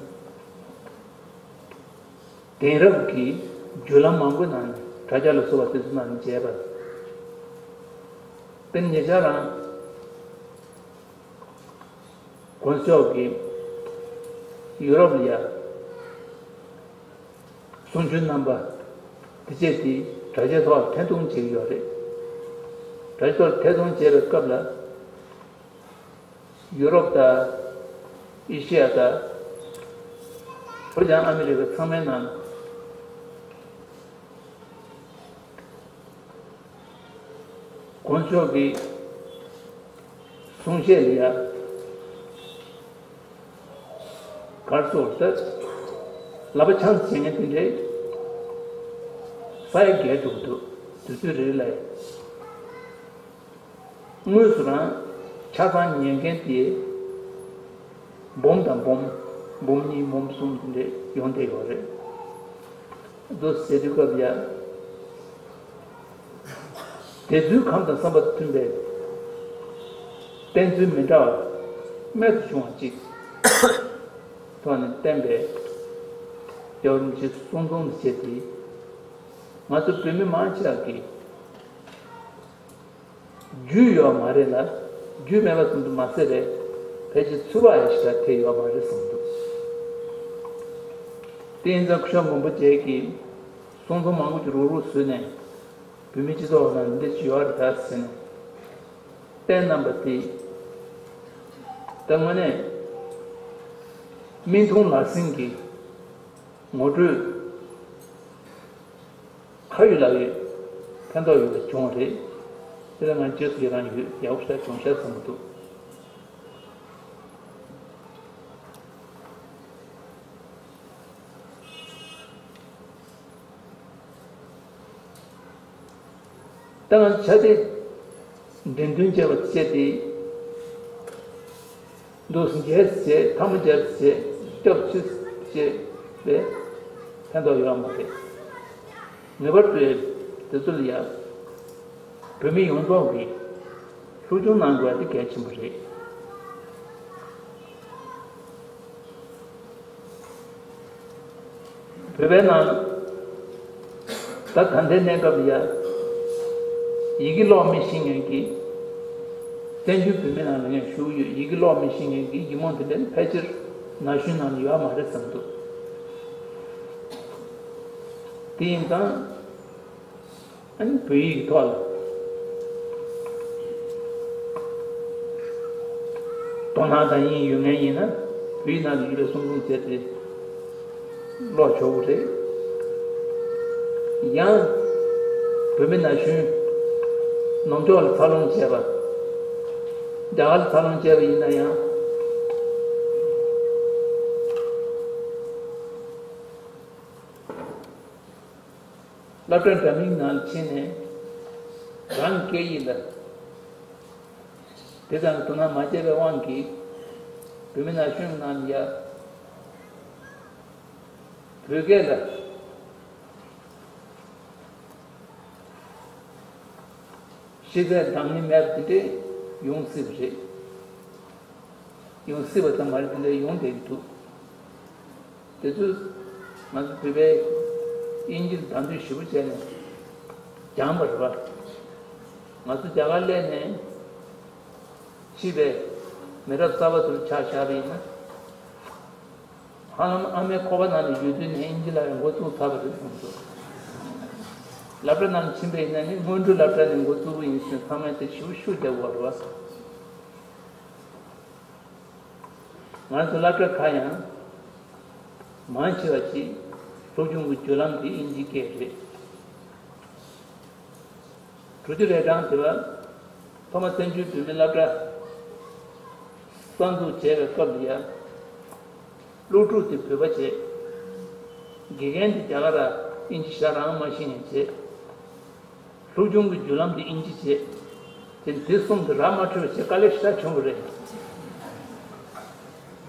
དེང་རབས་ཀྱི་བརྒྱུད་ལམ་མང་པོའི་ནང་ནས་དྲ་རྒྱ་ལ་སོགས་པ་དེ་ཚོའི་ནང་ནས་མཇལ་བ། དཔེར་ན་ཉེ་ཆར་རང་དཀོན་མཆོག་གིས་ཡུ་རོབ་ལ་ཡ། གསུང་ཆོས་རྣམ་པ་དེ་བཅས་དེ་དྲ་རྒྱའི་ཐོག་ཐད་གཏོང་བྱེད་ཀྱི་ཡོད་རེད། དྲ་རྒྱའི་ཐོག་ཐད་གཏོང་བྱེད་པའི་སྐབས་ལ་ཡུ་རོབ་དང་ ཨེ་ཤི་ཡ་དང་། བོད་ཀྱང་ཨ་མི་རི་ཀ་ཚང་མའི་ནང་དཀོན་མཆོག་གི་གསུང་བཤད་ལ་ཡ་གར་སོགས་ལྟ། ལག་པ་འཆང་བྱེད་མཁན་དེ་འདྲའི་ས་ཡ་བརྒལ་འགྲོ་གི་འདུག་དུས་ཚོད་རེ་རེ་ལ་ཡ། དངོས་སུ་རང་ཆ་ཚང་ཉན་མཁན་དེ་འབུམ་དང་འབུམ། འབུམ་གཉིས་འབུམ་གསུམ་དེ་འདྲས་ཡོང་བསྡད་ཡོད་རེད། འདུག་ཟེར་དུས་སྐབས་ཡ། དེ་ཚོའི་ཁམས་དང་བསམ་པ་མཐུན་པའི་བསྟན་ཚུལ་མི་འདྲ་བ་རྨད་དུ་བྱུང་བ་གཅིག་ཐོག་ནས་བསྟན་པའི་རྒྱལ་བ་རིན་པོ་ཆེའི་གསུང་རྩོམ་དེ་བྱས་ཏེ། ང་ཚོ་བོད་མི་མང་ཆེ་བ་གིས། རྒྱུས་ཡོད་མ་རེད་ལ། རྒྱུས་མེད་པ་ཙམ་དུ་མ་ཟད་པའི་ཕལ་ཆེར་ཚུར་བ་ཡ་ཞིག་ལ་ཐེ་ཡོད་མ་རེད་བསམ་འདུག་དེ་ཡིན་ཙང་སྐུ་ཞབས་མགོན་པོ་རྒྱལ་གྱིས་གསུང་རྩོམ་མང་པོ་ཅིག་རུག་རུག་བཟོས་ནས་བོད་མི་སྤྱི་ཚོགས་ནང་འདི་ཅི་ཡོད་རེད་ད་ཟེར་ནས་བསྟན་གནང་པ་དེ། ད་དངོས་གནས་མིག་མཐོང་ལག་ཟིན་གྱི་ངོ་སྤྲོད། ཁ་ཡོད་ལག་ཡོད། ཕན་ཐོགས་ཡོད་པ་བྱུང་བ་རེད། དེ་ལ་ང་རྗེས་སུ་ཡི་རང་ཡོད། ཡག་པོ་ཞིག་བྱུང་ཤག་བསམ་གྱི་འདུག་ད་ང་ཚོ་ཆ་དེ་འགྲེམས་སྟོན་བྱས་པ་བྱས་ཏེ། འདུག་སེ་བྱས་ཐ་མ་བྱས་བྱས་སྐྱོབ་ཆུ་བྱས་པས་ཕན་ཐོགས་ཡོད་མ་རེད། ངེས་པར་དུ་དེ་ཚོ་ལ་ཡ་བོད་མི་ཡོངས་རྫོགས་ཀྱིས་སློབ་སྦྱོང་གནང་དགོས་པ་དེ་གལ་ཆེན་པོ་རེད། བོད་པའི་ནང་ད་ད་ལྟའི་གནས་སྐབས་ལ་ཡ། ཡི་གེ་ཀློག་མི་ཤེས་མཁན་གྱི། བཙན་བྱོལ་བོད་མི་ནང་ལ་ངས་ཞུ་གི་ཡོད། ཡི་གེ་ཀློག་མི་ཤེས་མཁན་གྱི་ཡི་མུག་དེ་འདྲ་ཕལ་ཆེར་ན་གཞོན་ནང་ལ་ཡོད་མ་རེད་བསམ་འདུག་དེ་ཡིན་ཙང་། ཨ་ནི་བོད་ཡིག་གི་ཐོག་ལ་དོ་སྣང་དང་དབྱིངས་ཡོད་མཁན་ཡིན་ན་བོད་ཡིག་ནང་དུ་ཡོད་པའི་གསུང་རྩོམ་བྱས་ཏེ་ཀློག་ཆོག་གི་རེད། ཡང་བོད་མི་ན་གཞོན་ནུབ་ཕྱོགས་ལ་འཚར་ལོངས་བྱས་པ། རྒྱ་གར་ལ་འཚར་ལོངས་བྱས་པ་ཡིན་ན་ཡང་། སློབ་གྲྭ་འདྲ་མིན་ནང་ཕྱིན་ནས་རང་སྐད་ཡིག་ལ་དེ་ཙམ་དོ་སྣང་མ་བྱས་པའི་དབང་གིས་བོད་མི་ན་གཞོན་ནང་ཡ་བོད་སྐད་ལ་ཤེས་ཚད་འདང་ངེས་མེད་པ་དེ་འདྲས་ཡོང་སྲིད་པ་རེད། ཡོང་སྲིད་པ་ཙམ་མ་རེད། དེ་འདྲ་ཡོང་བསྡད་ཀྱི་འདུག་དེ་ཚོས་ང་ཚོ་བོད་པའི་དབྱིན་ཇིར་དང་དོད་ཞིབ་པོ་བྱས་ནས་སྦྱངས་པ་རེད་པ། ང་ཚོ་རྒྱ་གར་སླེབས་ནས་ཕྱིས་པའི་མི་རབས་གསར་པ་ཚོར་ཆ་བཞག་པ་ཡིན་ན། ཧ་ལམ་ཨ་མའི་ཁོག་པ་ནང་ལ་ཡོད་དུས་ནས་དབྱིན་ཇི་ལབ་ཡ་འགོ་བཙུགས་ཚར་བ་རེད་བསམ་འདུག་སློབ་གྲྭ་ནང་ཕྱིན་པ་ཡིན་ན་ནི་སྔོན་འགྲོའི་སློབ་གྲྭ་ནས་འགོ་བཙུགས་པ་ཡིན་ཟེར་ཚང་མས་དེ་ཞིབ་པོ་ཤུགས་རྒྱག་དགོས་རེད་པ། ང་ཚོ་སློབ་གྲྭ་ཁག་ཡང་མང་ཆེ་བ་ཅིག་སློབ་སྦྱོང་གི་བརྒྱུད་ལམ་དེ་དབྱིན་ཇིའི་སྐད་རེད། དྲུག་ཅུ་རེ་གྲངས་དེ་བར་ཐོག་མ་བཙན་བྱོལ་བོད་མིའི་སློབ་གྲྭ་གསར་འཛུགས་བྱས་པའི་སྐབས་ལ་ཡང་། སློབ་ཕྲུག་དེ་བོད་པ་བྱས། དགེ་རྒན་དེ་རྒྱ་གར་ར་དབྱིན་ཇི་ཞེ་དྲག་རང་མ་ཤེས་མཁན་བྱས། སློབ་སྦྱོང་གི་བརྒྱུད་ལམ་དེ་དབྱིན་ཇི་བྱས། དེ་དེ་གསུམ་དེ་ར་མ་འཕྲོད་པ་བྱས་དཀའ་ལས་ཞེ་དྲག་བྱུང་བ་རེད།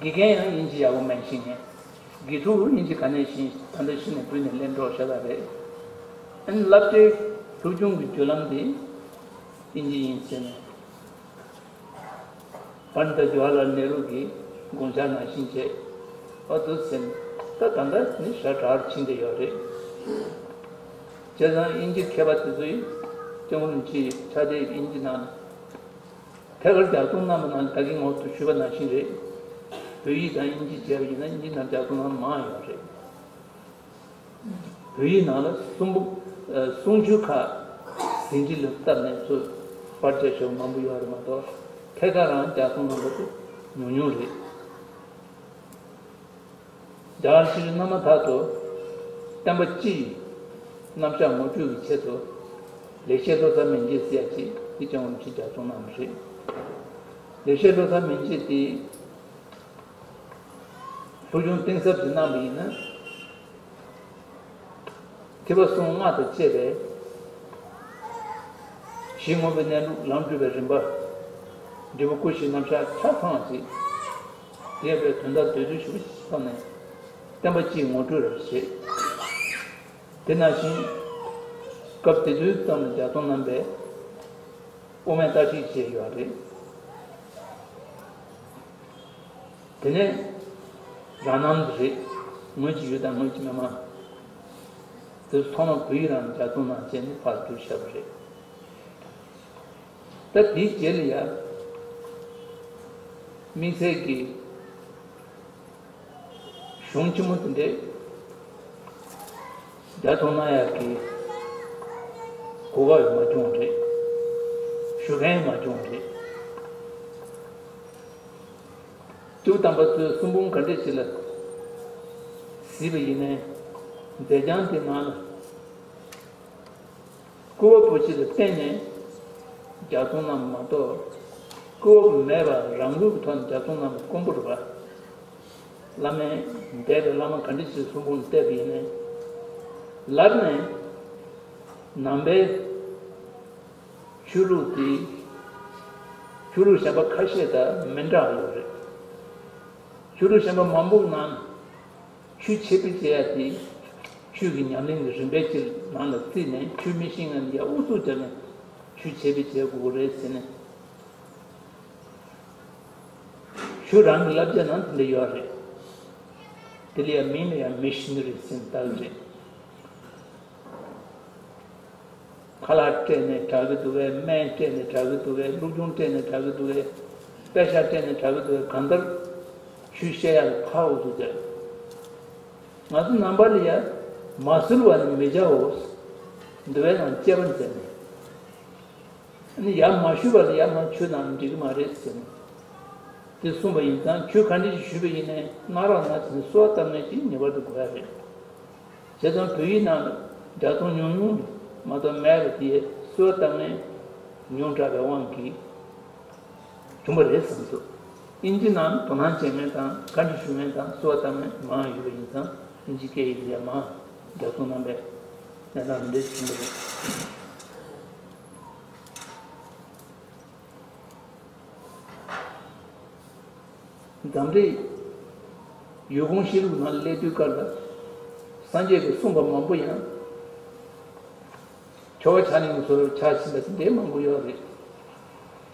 དགེ་རྒན་ཡང་དབྱིན་ཇི་ཡག་པོ་མ་ཤེས་མཁན། དགེ་ཕྲུག་དབྱིན་ཇི་ག་ནས་ཤེས། ད་ལྟ་གཞི་ནས་བོད་ནས་སླེབས་འགྲོ་ཤ་སྟག་རེད། ཨ་ནི་སློབ་གྲྭའི་སློབ་སྦྱོང་གི་བརྒྱུད་ལམ་དེ་དབྱིན་ཇི་ཡིན་ཟེར་ནས། པཎྜི་ཏ་ཇ་ཝ་ཧར་ལཱལ་ནེ་རུ་གི་དགོངས་འཆར་ནང་བཞིན་བྱས། ཨ་འདུག་ཟེར་ནས་ད་ད་ལྟ་ནི་ཞེ་དྲག་ཕྱིན་བསྡད་ཡོད་རེད། བྱས་ཙང་དབྱིན་ཇི་མཁས་པ་དེ་ཚོས་སྐྱབས་མགོན་རིན་པོ་ཆེའི་ཕྱག་དེབ་དབྱིན་ཇི་ནང་ཐད་ཀར་ལྗགས་རྩོམ་གནང་བ་ནང་ད་གིན་ངོ་སོ་ཞུས་པ་ནང་བཞིན་རེད། བོད་ཡིག་དང་དབྱིན་ཇི་བྱས་པ་ཡིན་ན་དབྱིན་ཇི་ནང་ལྗགས་རྩོམ་གནང་མང་ཡོད་རེད། བོད་ཡིག་ནང་ལ་གསུང་འབུམ། ཨ། གསུང་ཆོས་ཁག་ཟིན་བྲིས་ལ་བཏབ་ནས་ཚུར་པར་བརྒྱབ་བཞག་པ་མང་པོ་ཡོད་རེད་མ་གཏོགས་ཐད་ཀར་རང་ལྗགས་རྩོམ་གནང་པ་དེ་ཉུང་ཉུང་རེད། རྒྱ་གར་ཤྲཱི་རི་ནཱ་ཐ་ཐོ་བསྟན་པ་སྤྱི་ཡི་རྣམ་གཞག་ངོ་སྤྲོད་ཀྱི་ཆེད་དུ་ལེགས་བཤད་བློ་གསར་མན་ཇེ་ཟེར་ཡ་ཅིག་དེ་སྐྱབས་མགོན་རིན་པོ་ཆེས་ལྗགས་རྩོམ་གནང་བ་རེད། ལེགས་བཤད་བློ་གསར་མན་ཇེ་དེ་སློབ་སྦྱོང་གཏིང་ཟབ་ཅིག་གནང་བ་ཡིན་ན། ཐེག་པ་གསུམ་སྔགས་དང་བཅས་པའི་གཞི་དངོས་པོའི་གནས་ལུགས། ལམ་སྒྲུབ་པའི་རིམ་པ། འབྲས་བུ་སྐུ་བཞིའི་རྣམ་གཞག་ཆ་ཚང་བ་ཅིག་དེ་ཡང་དོན་དག་འདོད་འདོད་ཞུ་བ་ཞིག་ཐོག་ནས་བསྟན་པ་སྤྱིའི་ངོ་སྤྲོད་རེ་བྱེད། དེ་ནང་བཞིན་སྐབས་དེ་དུས་ཙམ་ལ་ལྗགས་རྩོམ་གནང་པའི་དབུ་མའི་ལྟ་ཁྲིད་བཅས་ཡོད་རེད། དེ་ནས་རང་རྣམ་རེད། ངོས་ཀྱི་ཡུལ་དང་ངོས་ཀྱི་མི་མང་། དེ་ཚོ་ཚང་མ་བོད་ཡིག་རང་ལྗགས་རྩོམ་གནང་བྱས་ནས་ཕར་བསྒྱུར་བཞག་པ་རེད། ད་དེའི་རྗེས་ལ་ཡ་དམིགས་བསལ་གྱི་གཞུང་ཆེན་མོ་དེ་འདྲས་ལྗགས་རྩོམ་གནང་ཡག་གི་གོ་སྐབས་ཡང་མ་བྱུང་བ་རེད། ཞུ་མཁན་ཡང་མ་བྱུང་བ་རེད། སྐྱེས་བུ་དམ་པ་ཚོས་གསུང་འབུམ་ག་འདྲས་ཅིག་ལ་གཟིགས་པ་ཡིན་ནའི་མཛད་བྱང་དེ་ནང་ལ། སྐུ་བ་པོ་ཆེ་ལ་བརྟེན་ནས་ལྗགས་རྩོམ་གནང་བ་མ་གཏོགས། སྐུ་བ་པོ་མེད་པར་རང་འགུལ་གྱི་ཐོག་ནས་ལྗགས་རྩོམ་གནང་བ་དཀོན་པོ་རེད་པ། བླ་མའི་འདས་པའི་བླ་མ་ག་འདྲ་ཞིག་གསུང་འབུམ་བལྟས་པ་ཡིན་ནའི། ལར་ནས་ནང་པའི་ཆོས་ལུགས་དེ་ཆོས་ལུགས་གཞན་པ་ཁ་ཤས་དང་མི་འདྲ་བ་ཡོད་རེད། ཆོས་ལུགས་གཞན་པ་མང་པོའི་ནང་ཆོས་འཆད་སྤེལ་བྱེད་ཡ་དེ་ཆོས་ཀྱི་ཉམས་ལེན་གྱི་རིམ་པའི་སྤྱིར་ནང་ལ་བརྩིས་ནས། ཆོས་མི་ཤེས་མཁན་ལ་ཡ་ཨུ་ཚུགས་བརྒྱབ་ནས་ཆོས་འཆད་སྤེལ་བྱེད་དགོས་ཀྱི་རེད་ཟེར་ནས། ཆོས་རང་གི་བསླབ་བྱ་ནང་དེ་འདྲ་ཡོད་རེད། དེ་ལ་ཡ་མིང་ལ་ཡ་མི་ཤི་ན་རི་ཟེར་ནས་བཏགས་ཀྱི་རེད། ཁ་ལག་སྤྲད་ནས་དྲག་གི་འདུག་གས། སྨན་སྤྲད་ནས་དྲག་གི་འདུག་གས། སློབ་སྦྱོང་སྤྲད་ནས་དྲག་གི་འདུག་གས། པེ་ཤག་སྤྲད་ནས་དྲག་གི་འདུག་གས། གང་ལྟར་ཆོས་བཤད་ཡག་ལ་ཕར་ཨུ་ཚུགས་བརྒྱབ། ང་ཚོ་ནང་པ་ལ་ཡ་མ་གསོལ་བ་ནི་མི་བྱའོ། འདུལ་བའི་ནང་བཅས་པ་མཛད་ནས། ཨ་ནི་ཡར་མ་ཞུས་པ་ལ་ཡར་མར་ཆོས་གནང་ན་འགྲིག་གི་མ་རེད་ཟེར་ནས། དེ་གསུངས་པ་ཡིན་ཙང་ཆོས་ག་འདྲ་ཞིག་ཞུས་པ་ཡིན་ནའི་གནང་རོགས་གནང་ཟེར་ནས་གསོལ་བ་བཏབ་མཁན་ཅིག་ངེས་པར་དུ་དགོས་ཡ་རེད། བྱས་ཙང་བོད་ཡིག་ནང་ལ་ལྗགས་རྩོམ་ཉུང་ཉུང་མ་གཏོགས་མེད་པ་དེ་གསོལ་བ་བཏབ་མཁན་ཉུང་དྲགས་པའི་དབང་གིས་བྱུང་བ་རེད་བསམ་སོང་། ཨིན་ཇི་ནང་དོ་སྣང་བྱེད་མཁན་དང་བཀའ་འདྲི་ཞུ་མཁན་དང་གསོལ་བ་བཏབ་མཁན་མང་ཡོད་པ་ཡིན་ཙང་། ཨིན་ཇི་སྐད་ཡིག་ལ་ཡ་མར་ལྗགས་རྩོམ་གནང་པའི་གནས་སྟངས་འདི་འདྲ་བྱུང་བ་རེད། འཛམ་གླིང་ཡུལ་གོང་ཤར་ལུགས་ནང་སླེབས་དུས་སྐབས་ལ་སངས་རྒྱས་ཀྱིས་གསུངས་པ་མང་པོ་ཡང་ཆོ་ག་ཆགས་ཉེས་ཀྱི་བཟོ་འདྲ་ཆགས་ཕྱིན་པ་དེ་འདྲའི་མང་པོ་ཡོད་རེད།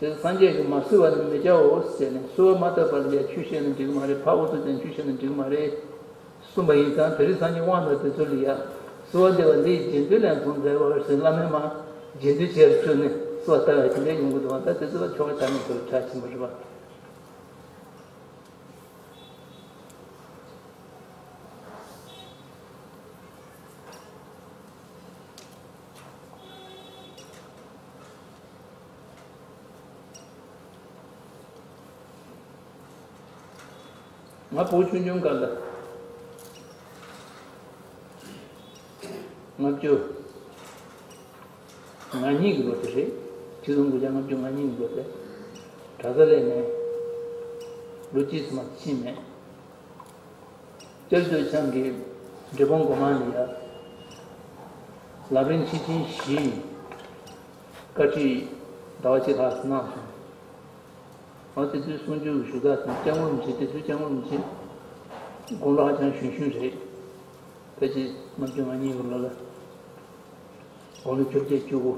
དེ་སངས་རྒྱས་ཀྱིས་མ་གསོལ་བ་ནི་མི་བྱའོ་ཟེར་ནས། གསོལ་བ་མ་བཏབ་པ་ལ་ཡ་ཆོས་བཤད་ན་འགྲིག་གི་མ་རེད། ཕར་ཨུ་ཚུགས་བྱས་ནས་ཆོས་བཤད་ན་འགྲིག་གི་མ་རེད་གསུངས་པ་ཡིན་ཙང་། དེ་རིང་སང་ཉིན་དབང་དང་དེ་ཚོ་ལ་ཡ་གསོལ་བ་འདེབས་པ་འདི་ཡི་རྗེས་ཟློས་ལན་གསུམ་མཛད་པ་ཟེར། བླ་མས་མར་རྗེས་ཟློས་བྱས་བཅུག་ནས་གསོལ་བ་བཏབ་ཡ་དེ་འདྲ་ཡོང་གི་འདུག་པ། ད་དེ་ཚོ་ལ་ཆོ་ག་ཆགས་ཉེས་ཚོ་ཆགས་ཕྱིན་པ་རེད་པ། ང་བུ་ཆུང་ཆུང་སྐབས་ལ་ལྔ་བཅུ་ང་གཉིས་ཀྱི་ལོ་དེ་རེད། ཆིག་སྟོང་དགུ་བརྒྱ་ལྔ་བཅུ་ང་གཉིས་ཀྱི་ལོ་དེ། གྲྭ་ས་སླེབས་ནས་ལོ་གཅིག་ཙམ་མ་ཕྱིན་མེད། སྐྱབས་རྗེ་ཚེ་རིང་གིས་འབྲས་སྤུངས་སྒོ་མང་ལ་ཡ་ལམ་རིམ་ཆེ་ཆུང་བཞི་ཡི་བཀའ་ཁྲིད་ཟླ་བ་གཅིག་ལྷག་ཙམ་གནང་སོང་། ང་དེ་དུས་གསུང་ཆོས་ཀྱི་ཞུ་དག་དང་། སྐྱབས་མགོན་རིན་པོ་ཆེ་དེ་དུས་སྐྱབས་མགོན་རིན་པོ་ཆེ་དགུང་ལོ་ཧ་ཅང་གཞོན་གཞོན་རེད། ཕལ་ཆེར་ལྔ་བཅུ་ང་གཉིས་ཀྱི་ལོ་ལ། དགུང་ལོ་བཅོ་བརྒྱད་བཅུ་དགུ།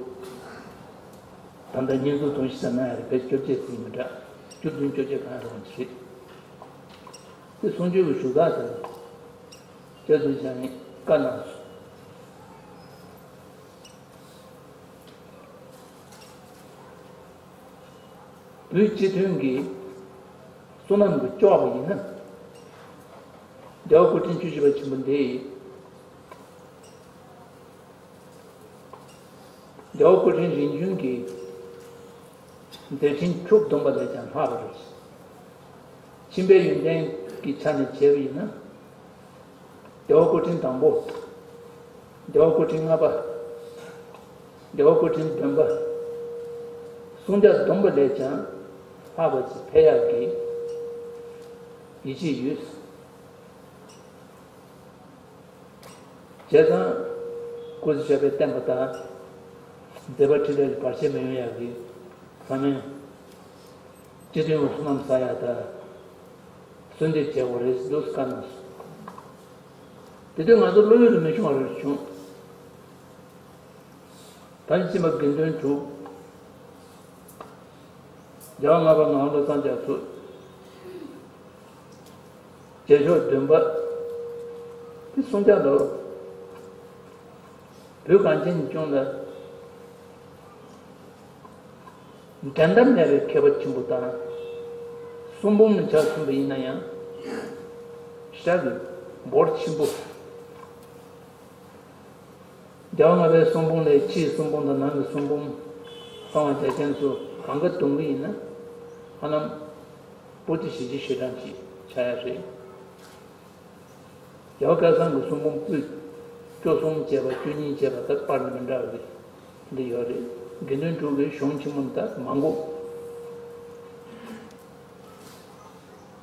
ད་ལྟ་བསྙེན་རྫོགས་དུས་བཞི་ཙམ་གནང་ཡ་རེད། ཕལ་ཆེར་བཅོ་བརྒྱད་ཟིན་མི་འདྲ། བཅུ་བདུན་བཅོ་བརྒྱད་གང་ཡང་རུང་བ་ཞིག་རེད། དེ་གསུང་ཆོས་ཀྱི་ཞུ་དག་དེ་ལ་སྐྱབས་རྗེ་ཚེ་རིང་བཀའ་གནང་སོང་། བོད་སྤྱི་མཐུན་གྱི་བསོད་ནམས་ཀྱིས་ལྕོགས་པ་ཡིན་ན། རྒྱལ་བ་སྐུ་ཕྲེང་བཅུ་བཞི་པ་ཆེན་པོ་འདི་ཡིས། རྒྱལ་བ་སྐུ་ཕྲེང་རིམ་བྱོན་གྱི་མཛད་འཕྲིན་ཁྱོན་བསྡོམས་པ་ལས་ཀྱང་ལྷག་པ་རེད། ཁྱིམ་པའི་ཡོན་ཏན་གྱི་ཆ་ནས་བྱས་པ་ཡིན་ན། རྒྱལ་བ་སྐུ་ཕྲེང་དང་པོ། རྒྱལ་བ་སྐུ་ཕྲེང་ལྔ་པ། རྒྱལ་བ་སྐུ་ཕྲེང་བདུན་པ། གསུང་སྐྱབས་སྡོམ་པ་ལས་ཀྱང་ལྷག་པ་ཅིག་འཕེལ་ཡག་གི་ཡིད་ཆེས་ཡོད། བྱས་ཙང་སྐུ་ཚེ་ཞབས་པད་བརྟན་པ་དང་། མཛད་པ་འཕྲིན་ལས་ལ་བར་ཆད་མི་ཡོང་ཡག་གི་ཚང་མས་སྤྱི་མཐུན་ལ་བསོད་ནམས་བསགས་ཡག་དང་། གསོལ་འདེབས་བྱེད་དགོས་རེད་འདུག་བཀའ་གནང་སོང་། དེ་དུས་ང་ཚོ་བློ་ཡུལ་དུ་མི་ཤོང་བ་རེ་བྱུང་། ད་ཕྱིན་པ་དགེ་འདུན་དྲུག་རྒྱལ་བ་ལྔ་པ་ངག་དབང་བློ་བཟང་རྒྱ་མཚོ། རྗེས་ཕྱོགས་བདུན་པ། དེ་གསུང་སྐྱབས་ལོ། བོད་གངས་ཅན་གྱི་ལྗོངས་ལ་འགྲན་ཟླ་མེད་པའི་མཁས་པ་ཆེན་པོ་དང་། གསུང་འབུམ་ནི་ཆ་མཚོན་པ་ཡིན་ན་ཡང་ཤ་གི་འབོར་ཆེན་པོ། རྒྱལ་བ་ལྔ་པའི་གསུང་འབུམ་ལས་ཕྱིའི་གསུང་འབུམ་དང་ནང་གི་གསུང་འབུམ་གསང་བ་རྒྱ་ཆེན་སོགས་གང་ག་བསྡོམས་པ་ཡིན་ན་ཧ་ལམ་པོ་ཏི་བཞི་བཅུ་ཞེ་གྲངས་ཅིག་ཆགས་ཡ་རེད། རྒྱལ་བ་སྐལ་བཟང་གི་གསུང་འབུམ་པོད་བཅུ་གསུམ་བཅས་པ་བཅུ་གཉིས་བཅས་པ་དང་པར་ནི་མི་འདྲ་བ་འདི་ཡོད་རེད། དགེ་འདུན་དྲུག་གི་གཞུང་ཆེན་མོ་དང་མང་པོ།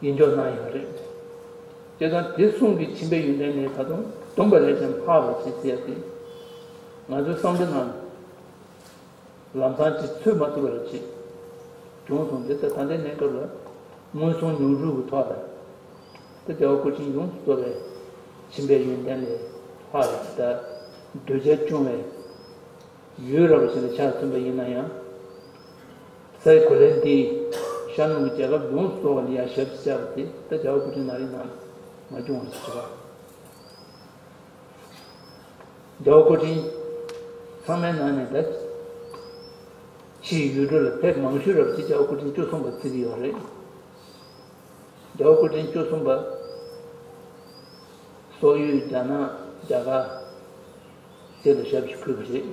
ཡིད་འཇོག་གནང་ཡོད་རེད། བྱས་ཙང་དེ་གསུང་གི་མཆིམས་པའི་ཡོན་ཏན་ལས་ད་དུང་སྡོམ་པ་ལས་ཀྱང་ལྷག་པ་ཞིག་ཟེར་ཏེ། ང་ཚོའི་བསམ་བློ་ནང་ལམ་སང་ཅིག་ཚུད་མ་ཐུབ་པ་རེ་ཅིག་བྱུང་སོང་། འདི་ལྟ་ད་ལྟའི་གནས་སྐབས་ལ་མངོན་སུམ་མྱོང་གྲོལ་གྱི་ཐོག་ལ་ད་རྒྱལ་བ་སྐུ་ཕྲེང་ཡོངས་སུ་རྫོགས་པའི་མཆིམས་པའི་ཡོན་ཏན་ལས་ལྷག་པ་ཅིག་ད་གདུལ་བྱ་སྐྱོང་བའི་ཡུལ་རབ་ཅིག་ལ་ཆ་མཚོན་པ་ཡིན་ན་ཡང་། སའི་གོ་ལའི་འདི་ཤར་ནུབ་ཀྱི་རྒྱལ་ཁབ་ཡོངས་སུ་རྫོགས་པ་ལ་ཡ་ཞབས་ཕྱི་བཅར་བ་དེ་ད་རྒྱལ་བ་སྐུ་ཕྲེང་ན་རིམ་ནང་མ་བྱུང་བ་ཞིག་རེད་པ། རྒྱལ་བ་སྐུ་ཕྲེང་ཚང་མའི་ནང་ནས་ད་ཕྱིའི་ཡུལ་གྲུ་ལ་ཕེབས་མང་ཤོས་རབ་ཅིག་རྒྱལ་བ་སྐུ་ཕྲེང་བཅུ་གསུམ་པ་བརྩི་གི་ཡོད་རེད། རྒྱལ་བ་སྐུ་ཕྲེང་བཅུ་གསུམ་པ་སོག་ཡུལ་རྒྱ་ནག་རྒྱ་གར་བཅས་ལ་ཞབས་ཕྱི་ཕུལ་བ་རེད།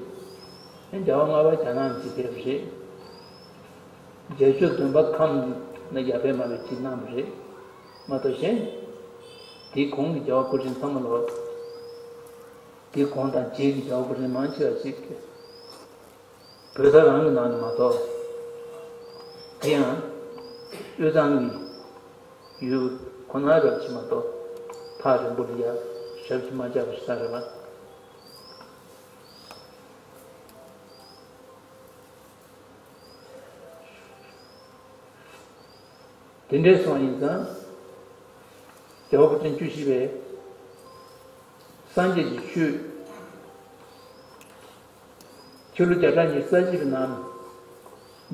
རྒྱལ་བ་ལྔ་པ་རྒྱ་ནག་ནས་ཅིག་ཕེབས་པ་རེད། རྗེས་ཕྱོགས་བདུན་པ་ཁམས་ན་ཡར་ཕེབས་མ་ཕེབས་ཅིག་གནང་བ་རེད་མ་གཏོགས་གཞན། དེའི་གོང་གི་རྒྱལ་བ་སྐུ་ཕྲེང་ཚང་མ་ལོ། དེའི་གོང་དང་རྗེས་ཀྱི་རྒྱལ་བ་སྐུ་ཕྲེང་མང་ཆེ་བ་ཞིག་གིས། བོད་ས་རང་གི་ནང་ནས་མ་གཏོགས། དེ་ཡང་དབུས་གཙང་གི་ཡུལ་ཁོ་ན་རབ་ཅིག་མ་གཏོགས་ཐག་རིང་པོ་ལ་ཡ་ཞབས་ཕྱི་མ་བཅར་བ་ཞིག་ད་རེད་པ། དེ་འདྲའི་སོང་ཡིན་ཙང་། རྒྱལ་བ་སྐུ་ཕྲེང་བཅུ་བཞི་པས་སངས་རྒྱས་ཀྱི་ཆོས་ཕྱི་ལོ་བརྒྱ་ཕྲག་ཉི་ཤུ་རྩ་གཅིག་པའི་ནང་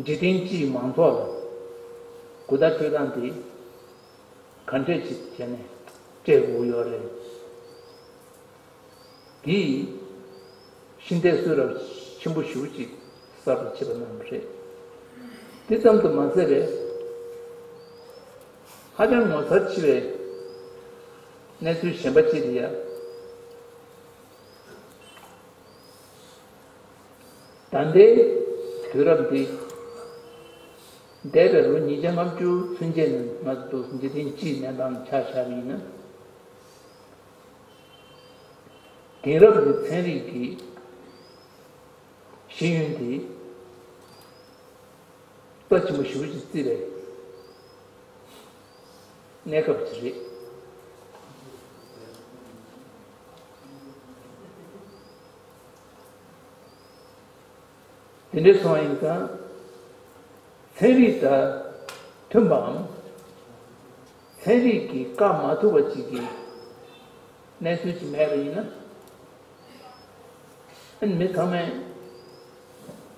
འཇིག་རྟེན་སྤྱིའི་མང་ཚོགས་ལ་གོ་བརྡ་སྤྲོད་སྟངས་དེ་ག་འདྲས་ཅིག་བྱས་ནས་སྤྲད་དགོས་ཡོད་རེད། དེས་ཤིང་རྟའི་སྲོལ་རབ་ཆེན་པོ་ཞེ་པོ་ཅིག་གསར་དུ་མཆེད་པ་གནང་བ་རེད། དེ་ཙམ་དུ་མ་ཟད་པའི་ཧ་ཅང་ངོ་མཚར་ཆེ་བའི་གནས་ཚུལ་གཞན་པ་ཅིག་དེ་ཡང་། ད་ལྟའི་དུས་རབས་འདི་འདས་པའི་ལོ་ཉིས་བརྒྱ་ལྔ་བཅུ་ཚུན་ཆད་ནས་ང་ཚོ་འཇིག་རྟེན་སྤྱིའི་གནས་སྟངས་ཆ་བཞག་པ་ཡིན་ན། དེང་རབས་ཀྱི་ཚན་རིག་གི་ཤེས་ཡོན་དེ་རྩ་ཆེན་པོ་ཞེ་པོ་ཅིག་བརྩིས་པའི་གནས་སྐབས་ཅིག་རེད། དེ་འདྲ་སོང་ཡིན་ཙང་། ཚན་རིག་དང་མཐུན་པའམ། ཚན་རིག་གིས་བཀག་མ་ཐུབ་པ་ཅིག་གི་གནས་ཚུལ་ཅིག་མེད་པ་ཡིན་ན། ཨ་ནི་མི་ཚང་མས་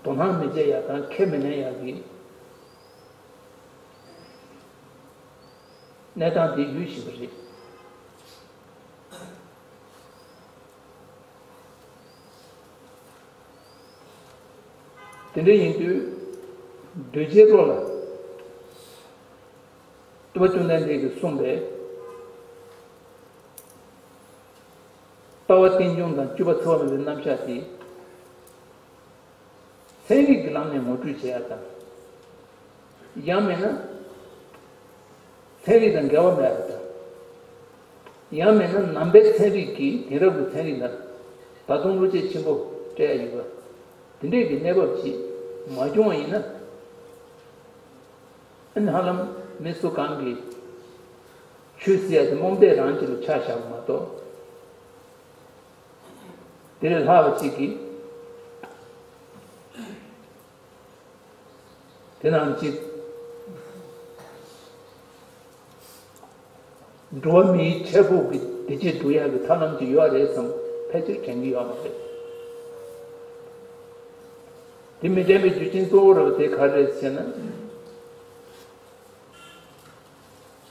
དོ་སྣང་མི་བྱེད་ཡག་དང་ཁས་མི་ལེན་ཡག་གི་གནས་སྟངས་དེ་ཡོད་བཞིན་པ་རེད། དེ་འདྲ་ཡིན་དུས་གདུལ་བྱའི་བློ་ལ་སྟོན་པ་བཅོམ་ལྡན་འདས་ཀྱིས་གསུངས་པའི་ལྟ་བ་རྟེན་འབྱུང་དང་སྤྱོད་པ་འཚེ་བ་མེད་པའི་རྣམ་གཞག་དེ། ཚན་རིག་གི་ལམ་ནས་ངོ་སྤྲོད་བྱེད་ཡག་དང་། ཡང་མིན་ན། ཚན་རིག་དང་འགལ་བ་མེད་པ་དང་། ཡང་མིན་ན་ནང་པའི་ཚན་རིག་གིས་དེང་རབས་ཀྱི་ཚན་རིག་ལ་ད་དུང་བློ་སྐྱེད་ཆེན་པོ་སྤྲད་ཡ་ཡོད་པ། དེ་འདྲས་ཀྱི་གནས་བབ་ཅིག་མ་བྱུང་བ་ཡིན་ན། ཨ་ནི་ཧ་ལམ་མི་སུ་གང་གིས་ཆོས་ཟེར་ཡ་དེ་རྨོངས་དད་རང་གཅིག་ལ་ཆ་བཞག་པ་མ་གཏོགས། དེ་ལས་ལྷག་པ་ཅིག་གིས་དེ་ནང་གཅིག་འགྲོ་བ་མིའི་འཕྲལ་ཕུགས་ཀྱི་བདེ་སྐྱིད་སྒྲུབ་ཡག་གི་ཐབས་ལམ་ཅིག་ཡོད་རེད་བསམ་ཕལ་ཆེར་དྲན་གྱི་ཡོད་མ་རེད། དེ་མི་དྲན་པའི་རྒྱུ་རྐྱེན་གཙོ་བོ་ར་བ་དེ་ག་རེ་རེད་ཟེར་ན།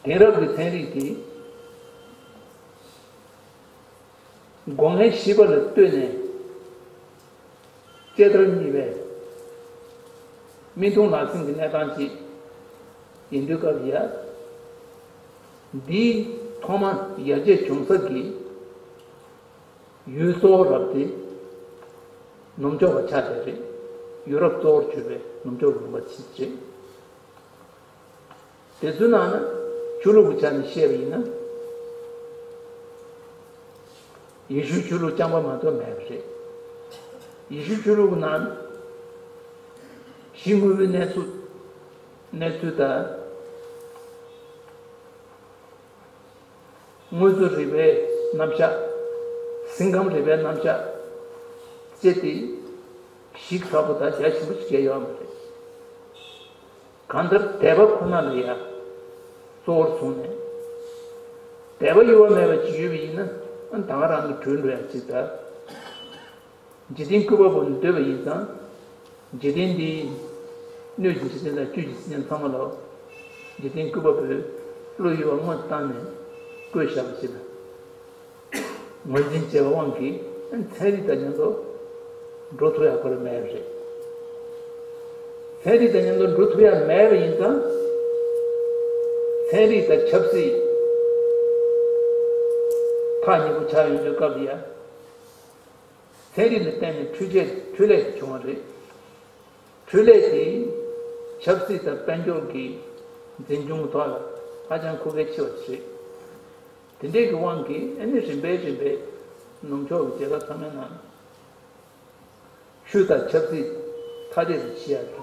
དེང་རབས་ཀྱི་ཚན་རིག་དེ་སྒོ་ངའི་བཞི་པ་ལ་ལྟོས་ནས་དཔྱད་བརྡར་གཉིས་པའི་མི་མཐུན་ལག་ཟིན་གྱི་གནས་སྟངས་ཅིག་ཡིན་དུས་སྐབས་ཡ། འདིའི་ཐོག་མ་ཡར་རྒྱས་བྱུང་ས་ཀྱི་ཡུལ་གཙོ་བོ་རབ་དེ་ནུབ་ཕྱོགས་པ་ཆགས་པ་རེད། ཡུ་རོབ་གཙོ་བོར་གྱུར་པའི་ནུབ་ཕྱོགས་ལུང་པ་ཅིག་རེད། དེ་ཚོའི་ནང་ན་ཆོས་ལུགས་ཀྱི་ཆ་ནས་བཤད་པ་ཡིན་ན། ཡེ་ཤུའི་ཆོས་ལུགས་རྐྱང་པ་མ་གཏོགས་མེད་པ་རེད། ཡེ་ཤུའི་ཆོས་ལུགས་ཀྱི་ནང་གཞི་དངོས་པོའི་གནས་ཚུལ་གནས་ཚུལ་དང་། དངོས་གཙོ་རིག་པའི་རྣམ་གཞག་སེམས་ཁམས་རིག་པའི་རྣམ་གཞག་བཅས་ཏེ་གཞི་ཚ་པོ་དང་རྒྱ་ཆེན་པོ་ཞིག་བྱས་ཡོད་མ་རེད། གང་ལྟར་དད་པ་ཁོ་ན་ལ་ཡང་གཙོ་བོར་བཟུང་ནས། དད་པ་གཡོ་བ་མེད་པ་ཅིག་ཡོད་པ་ཡིན་ན་ད་ག་རང་གིས་གྲོལ་འགྲོ་ཡ་ཅིག་དང་། འཇིག་རྟེན་བཀོད་པ་པོ་འདོད་པ་ཡིན་ཙང་། འཇིག་རྟེན་འདིའི་སྣོད་ཀྱི་འཇིག་རྟེན་དང་བཅུད་ཀྱི་འཇིག་རྟེན་ཚང་མ་ལ་འཇིག་རྟེན་བཀོད་པ་པོའི་བློ་ཡུལ་བ་དངོས་བཏང་ནས་བཀོད་བཞག་པ་ཞིག་ལ། ངོས་འཛིན་བྱས་པའི་དབང་གིས་ཚན་རིག་དང་མཉམ་དུ་འགྲོ་ཐུབ་ཡག་ཁོ་རང་མེད་པ་རེད། ཚན་རིག་དང་མཉམ་དུ་འགྲོ་ཐུབ་ཡག་མེད་པ་ཡིན་ཙང་། ཚན་རིག་དང་ཆབ་སྲིད་ཐག་ཉེ་པོ་ཆགས་ཡོང་དུས་སྐབས་ཡ། ཚན་རིག་ལ་བརྟེན་ནས་འཕྲུལ་ཆས་འཕྲུལ་ལས་ཤིག་བྱུང་བ་རེད། འཕྲུལ་ལས་དེ་ཆབ་སྲིད་དང་དཔལ་འབྱོར་གྱི་འཛིན་སྐྱོང་ཐོག་ལ་ཧ་ཅང་ཁུག་ཀྱལ་ཆེ་བ་ཞིག་རེད། དེ་འདྲའི་གི་དབང་གིས་ཨ་ནི་རིམ་པས་རིམ་པས་ནུབ་ཕྱོགས་ཀྱི་རྒྱལ་ཁབ་ཚང་མའི་ནང་ཆོས་དང་ཆབ་སྲིད་ཐ་དད་དུ་ཕྱེ་ཡག་གི་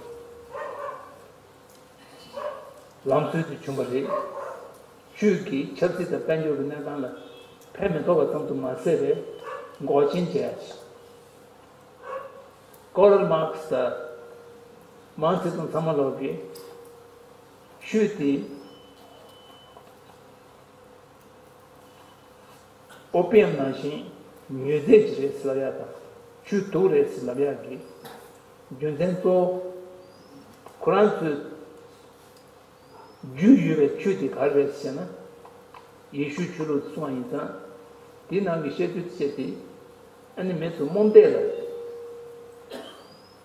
ལམ་སྲོལ་དེ་བྱུང་བ་རེད། ཆོས་ཀྱིས་ཆབ་སྲིད་དང་དཔལ་འབྱོར་གྱི་གནས་སྟངས་ལ་ཕན་མི་ཐོགས་པ་ཙམ་དུ་མ་ཟད་པའི་འགོག་རྐྱེན་བྱེད་ཡག་ཞིག་ཀོ་རལ་མཱར་ཁེ་སི་དང་མའོ་ཙེ་ཏུང་ཚང་མ་ལོག་གིས་ཆོས་དེ་ཨོ་པི་ཡམ་ནང་བཞིན་མྱོས་རྫས་ཅིག་རེད་ཟེར་ལབ་ཡག་དང་ཆོས་དུག་རེད་ཟེར་ལབ་ཡག་གི་རྒྱུ་མཚན་གཙོ་བོ། ཁོ་རང་ཚོས་རྒྱུས་ཡོད་པའི་ཆོས་དེ་ག་རེ་རེད་ཟེར་ན། ཡེ་ཤུའི་ཆོས་ལུགས་སུ་གསུངས་པ་ཡིན་ཙང་། དེའི་ནང་གི་བཤད་ཚུལ་དེ་བཤད་དེ། ཨ་ནི་མི་ཚོ་རྨོངས་དད་ལ་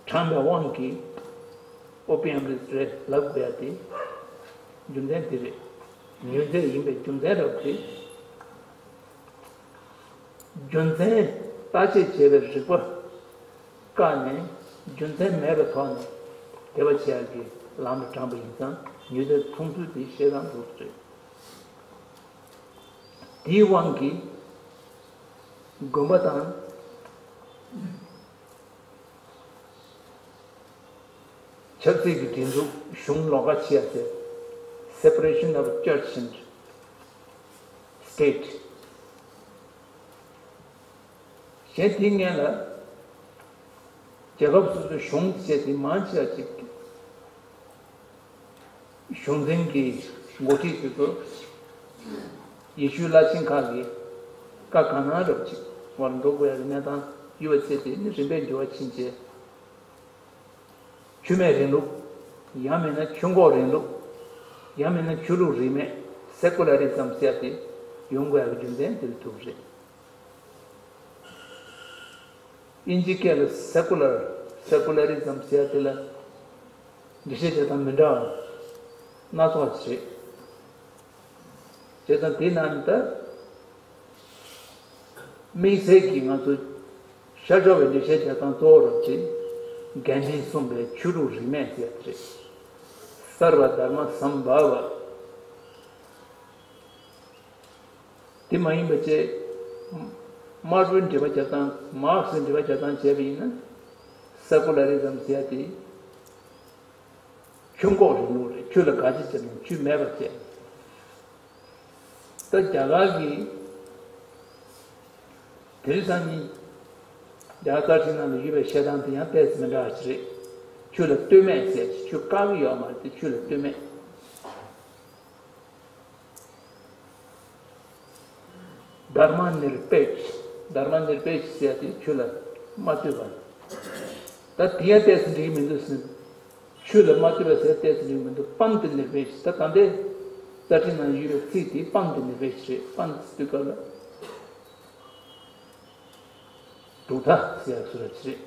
དྲངས་པའི་དབང་གིས་ཨོ་པི་ཡམ་རེད་ཟེར་ལབ་དགོས་ཡ་དེ་རྒྱུ་མཚན་དེ་རེད། མྱོས་རྫས་ཡིན་པའི་རྒྱུ་མཚན་རབ་དེ། རྒྱུ་མཚན་བརྟག་དཔྱད་བྱས་པའི་རིག་པ་བཀག་ནས་རྒྱུ་མཚན་མེད་པའི་ཐོག་ནས་དད་པ་བྱེད་ཡག་གི་ལམ་ལ་དྲངས་པ་ཡིན་ཙང་མྱོས་རྫས་འཐུང་ཚུལ་དེ་བཤད་སྟངས་འདུག་རེད། དེའི་དབང་གིས་དགོན་པ་དང་ཆབ་སྲིད་ཀྱི་སྒྲིག་འཛུགས་གཞུང་ལོགས་ཀ་ཕྱེ་ཡ་ཟེར། Separation of Church and State། གཞན་དེའི་སྔོན་ལ་རྒྱལ་ཁབ་སོ་སོའི་གཞུང་བཅས་དེ་མང་ཆེ་བ་ཅིག་གཞུང་འཛིན་གྱི་འགོ་ཁྲིད་དེ་ཚོ་ཡེ་ཤུའི་བླ་ཆེན་ཁག་གི་བཀའ་གང་གནང་རབ་ཅིག་བར་འགྲོ་དགོས་ཡ་གི་གནས་སྟངས་ཡོད་པ་བཅས་དེ་ནི་རིམ་པས་འགྱུར་བ་ཕྱིན་རྗེས། ཆོས་མེད་རིང་ལུགས། ཡང་མིན་ན་ཆོས་འགོག་རིང་ལུགས། ཡང་མིན་ན་ཆོས་ལུགས་རིས་མེད། སེ་ཀུ་ལ་རི་ཛམ་ཟེར་ཡ་དེ་ཡོང་དགོས་ཡ་གི་རྒྱུ་མཚན་དེ་ལ་ཐུག་རེད། དབྱིན་ཇིའི་སྐད་ལ་སེ་ཀུ་ལར། སེ་ཀུ་ལ་རི་ཛམ་ཟེར་ཡ་དེ་ལ་འགྲེལ་བཤད་བྱེད་སྟངས་མི་འདྲ་བ་སྣ་ཚོགས་ཤིག་རེད། བྱས་ཙང་དེའི་ནང་ནས་ད་དམིགས་བསལ་གྱིས་ང་ཚོ་ཤར་ཕྱོགས་པའི་འགྲེལ་བཤད་བྱེད་སྟངས་གཙོ་བོ་རུ་དེ་གན་དྷིས་གསུངས་པའི་ཆོས་ལུགས་རིས་མེད་ཟེར་ཡ་དེ་རེད། སརྦ་དྷརྨ་སམ་བྷ་ཝ། དེ་མ་ཡིན་པ་བྱས། དམར་པོའི་འགྲེལ་པ་རྒྱབ་སྟངས། མཱར་ཁེ་སིའི་འགྲེལ་པ་རྒྱབ་སྟངས་བྱས་པ་ཡིན་ན། སེ་ཀུ་ལ་རི་ཛམ་ཟེར་ཡ་དེ་ཆུ་འགོག་རིང་ལུགས་རེད། ཆུ་ལ་དགག་བྱ་བྱས་ནས་ཆུ་མེད་པར་བྱས། ད་རྒྱ་གར་གྱི་དེ་རིང་སང་ཉིན་རྒྱ་གར་རྩ་ཁྲིམས་ནང་ལ་ཡོད་པའི་བཤད་སྟངས་དེ་ཡང་ཏོག་ཙམ་མི་འདྲ་བ་ཞིག་རེད། ཆུ་ལ་ལྟོས་མེད་ཟེར། ཆུ་བཀག་གི་ཡོད་མ་རེད་དེ། ཆུ་ལ་ལྟོས་མེད། དྷརྨ་ནིར་པེཁ། དྷརྨ་ནིར་པེཁ་ཟེར་ཡ་དེ་ཆུ་ལ་མ་ལྟོས་པ། ད་དེ་ཡང་ཏོག་ཙམ་འགྲིག་གི་མི་འདུག་ཟེར། ཆུ་ལ་མ་ལྟོས་པ་ཟེར་ཏོག་ཙམ་འགྲིག་གི་མི་འདུག་པནྟ་ནིར་པེཁ། ད་ད་ལྟའི་རྩ་ཁྲིམས་ནང་ཡོད་པའི་ཚིག་དེ་པནྟ་ནིར་པེཁ་རེད། པནྟ་ཟེར་དུས་སྐབས་ལ་གྲུབ་མཐའ་ཟེར་ཡ་བཟོ་འདྲ་ཅིག་རེད།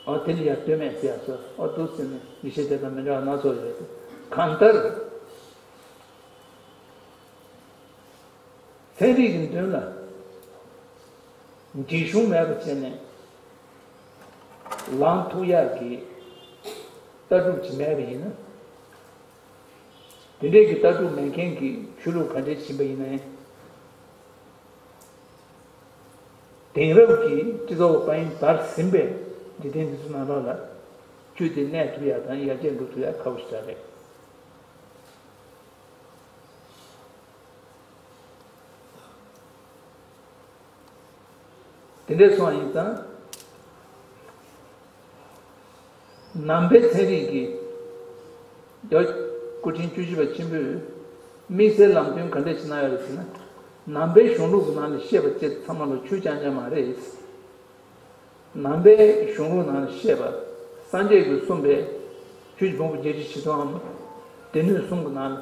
ཨོ་དེ་ལ་ཡང་ལྟོས་མེད་ཟེར་ཡ་སོགས། ཨོ་འདུག་ཟེར་ནས་ཡིད་ཆེས་དེ་དང་མི་འདྲ་བ་སྣ་ཚོགས་ཡོད་དེ། གང་ལྟར་ཚན་རིག་གི་མདུན་ལ་འཇིགས་ཞུམ་མེད་པ་བྱས་ནས་ལངས་ཐུབ་ཡག་གི་ལྟ་གྲུབ་ཅིག་མེད་པ་ཡིན་ན། དེ་འདྲས་ཀྱི་ལྟ་གྲུབ་མེད་མཁན་གྱི་ཆོས་ལུགས་ག་འདྲས་ཕྱིན་པ་ཡིན་ནའི། དེང་རབས་ཀྱི་སྤྱི་ཚོགས་དཔལ་ཡོན་དར་ཟིན་པའི་འཇིག་རྟེན་འདི་ཚོ་ནང་ལོགས་ལ་ཆོས་དེ་གནས་ཐུབ་ཡག་དང་ཡར་རྒྱས་འགྲོ་ཐུབ་ཡག་ཁག་པོ་ཞིག་རེད། དེ་འདྲས་སོང་བ་ཡིན་ཙང་། ནང་པའི་ཚན་རིག་གི་རྒྱལ་བ་སྐུ་ཕྲེང་བཅུ་བཞི་པ་ཆེན་པོས་དམིགས་བསལ་ལམ་སྟོན་ག་འདྲ་ཞིག་གནང་ཡོད་རེད་ཟེར་ན། ནང་པའི་གཞུང་ལུགས་ཀྱི་ནང་ནས་བཤད་པ་བཅས་ཚང་མ་ལ་ཆོས་རྐྱང་རྐྱང་མ་རེད། ནང་པའི་གཞུང་ལུགས་ནང་ནས་བཤད་པ། སངས་རྒྱས་ཀྱིས་གསུངས་པའི་ཆོས་ཀྱི་ཕུང་པོ་བརྒྱད་ཁྲི་བཞི་སྟོང་ངམ། སྡེ་སྣོད་གསུམ་གྱི་ནང་ནས་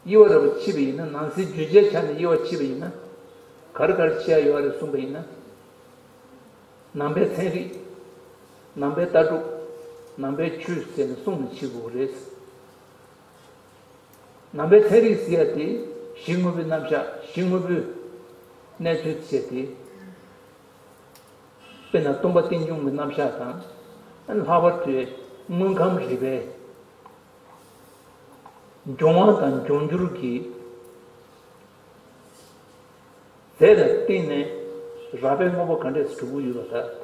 དབྱེ་བ་རེ་བ་ཕྱེ་བ་ཡིན་ན། ནང་གསེས་བརྗོད་བྱའི་ཆ་ནས་དབྱེ་བ་ཕྱེ་བ་ཡིན་ན། ག་རེ་ག་རེ་བཤད་ཡ་ཡོད་རེད་གསུངས་པ་ཡིན་ན། ནང་པའི་ཚན་རིག་ནང་པའི་ལྟ་གྲུབ། ནང་པའི་ཆོས་ཟེར་ནས་གསུམ་ལ་ཕྱེ་དགོས་རེད། ནང་པའི་ཚན་རིག་ཟེར་ཡ་དེ་གཞི་དངོས་པོའི་རྣམ་གཞག་གཞི་དངོས་པོའི་གནས་ཚུལ་བྱས་ཏེ། དཔེར་ན་སྟོང་པ་རྟེན་འབྱུང་གི་རྣམ་གཞག་དང་། ལྷག་པར་དུ་དངོས་ཁམས་རིག་པའི་འབྱུང་བ་དང་འབྱུང་འགྱུར་གྱི་རྫས་ལ་བརྟེན་ནས་རགས་པའི་དངོས་པོ་ག་འདྲས་སུ་གྲུབ་ཀྱི་ཡོད་པ་དང་།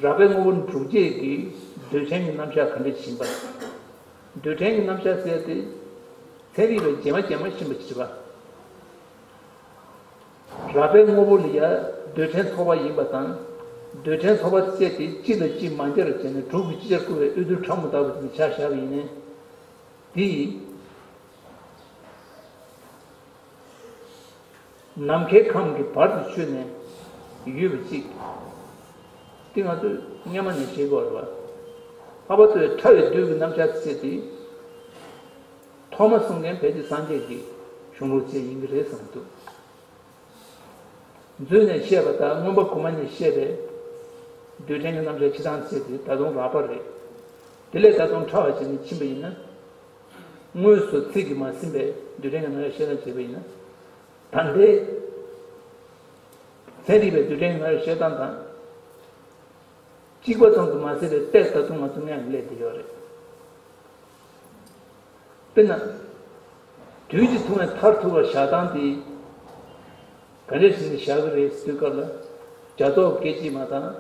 རགས་པའི་དངོས་པོ་འཇུག་བྱེད་ཀྱི་འདོད་ཆེན་གྱི་རྣམ་གཞག་ག་འདྲས་ཤེས་པ། འདོད་ཆེན་གྱི་རྣམ་གཞག་ཟེར་ཏེ། ཚན་རིག་པས་རྗེས་མ་རྗེས་མ་ཤེས་པ་ཞིག་རེད་པ། རགས་པའི་དངོས་པོ་ལ་ཡང་འདོད་ཆེན་ཚོགས་པ་ཡིན་པ་དང་། འདོད་ཆེན་ཚོགས་པ་བཅས་ཏེ་གཅིག་ལ་གཅིག་མ་སྦྱར་བྱས་ནས་དྲུག་གིས་ཅིག་ཅར་བསྐོར་བའི་དབུས་དུས་ཁྲ་མོ་ལྟ་བུ་དེ་ཆ་བཞག་པ་ཡིན་ནའི། དེ་ཡིས་ནམ་མཁའི་ཁམས་ཀྱི་བར་དུ་ཆོད་ནས་ཡོད་པ་གཅིག་དེ་ང་ཚོས་སྔོན་མ་ནས་ཤེས་དགོས་རེད་པ། ལྷག་པར་དུ་ཕྲ་བའི་རྡུལ་གྱི་རྣམ་གཞག་ཅེས་དེ། ཐོག་མ་གསུང་མཁན་ཕལ་ཆེར་སངས་རྒྱས་ཀྱི་གཞུང་ལུགས་བཅས་ཡིན་གྱི་རེད་བསམ་གྱི་འདུག་རྫུན་ནས་བཤད་པ་དང་མངོན་པ་གོང་མ་ནས་བཤད་པའི་རྡུལ་ཕྲན་གྱི་རྣམ་གཞག་ཕྱེ་སྟངས་བཅས་དེ་ད་དུང་རགས་པ་རེད། དེ་ལས་ད་དུང་ཕྲ་བ་བྱས་ནས་ཕྱིན་པ་ཡིན་ན། དངོས་སུ་ཚིག་གིས་མ་ཟིན་པའི་རྡུལ་ཕྲན་གྱི་རྣམ་གཞག་བཤད་སྟངས་བྱས་པ་ཡིན་ན། ད་ལྟའི་ཚན་རིག་པའི་རྡུལ་ཕྲན་གྱི་རྣམ་གཞག་བཤད་སྟངས་དང་། གཅིག་པ་ཙམ་དུ་མ་ཟད་པའི་ལྟས་ད་དུང་ང་ཚོ་སྔོན་ལ་སླེབས་བསྡད་ཡོད་རེད། དཔེར་ན། དུས་ཀྱི་ཐུང་བས་མཐར་ཐུག་པ་བཞག་སྟངས་དེ། ག་འདྲ་ཞིག་ནས་བཞག་གི་རེད་ཟེར་དུས་སྐབས་ལ། བྱ་རྫོགས་སྐད་ཅིག་མ་དང་།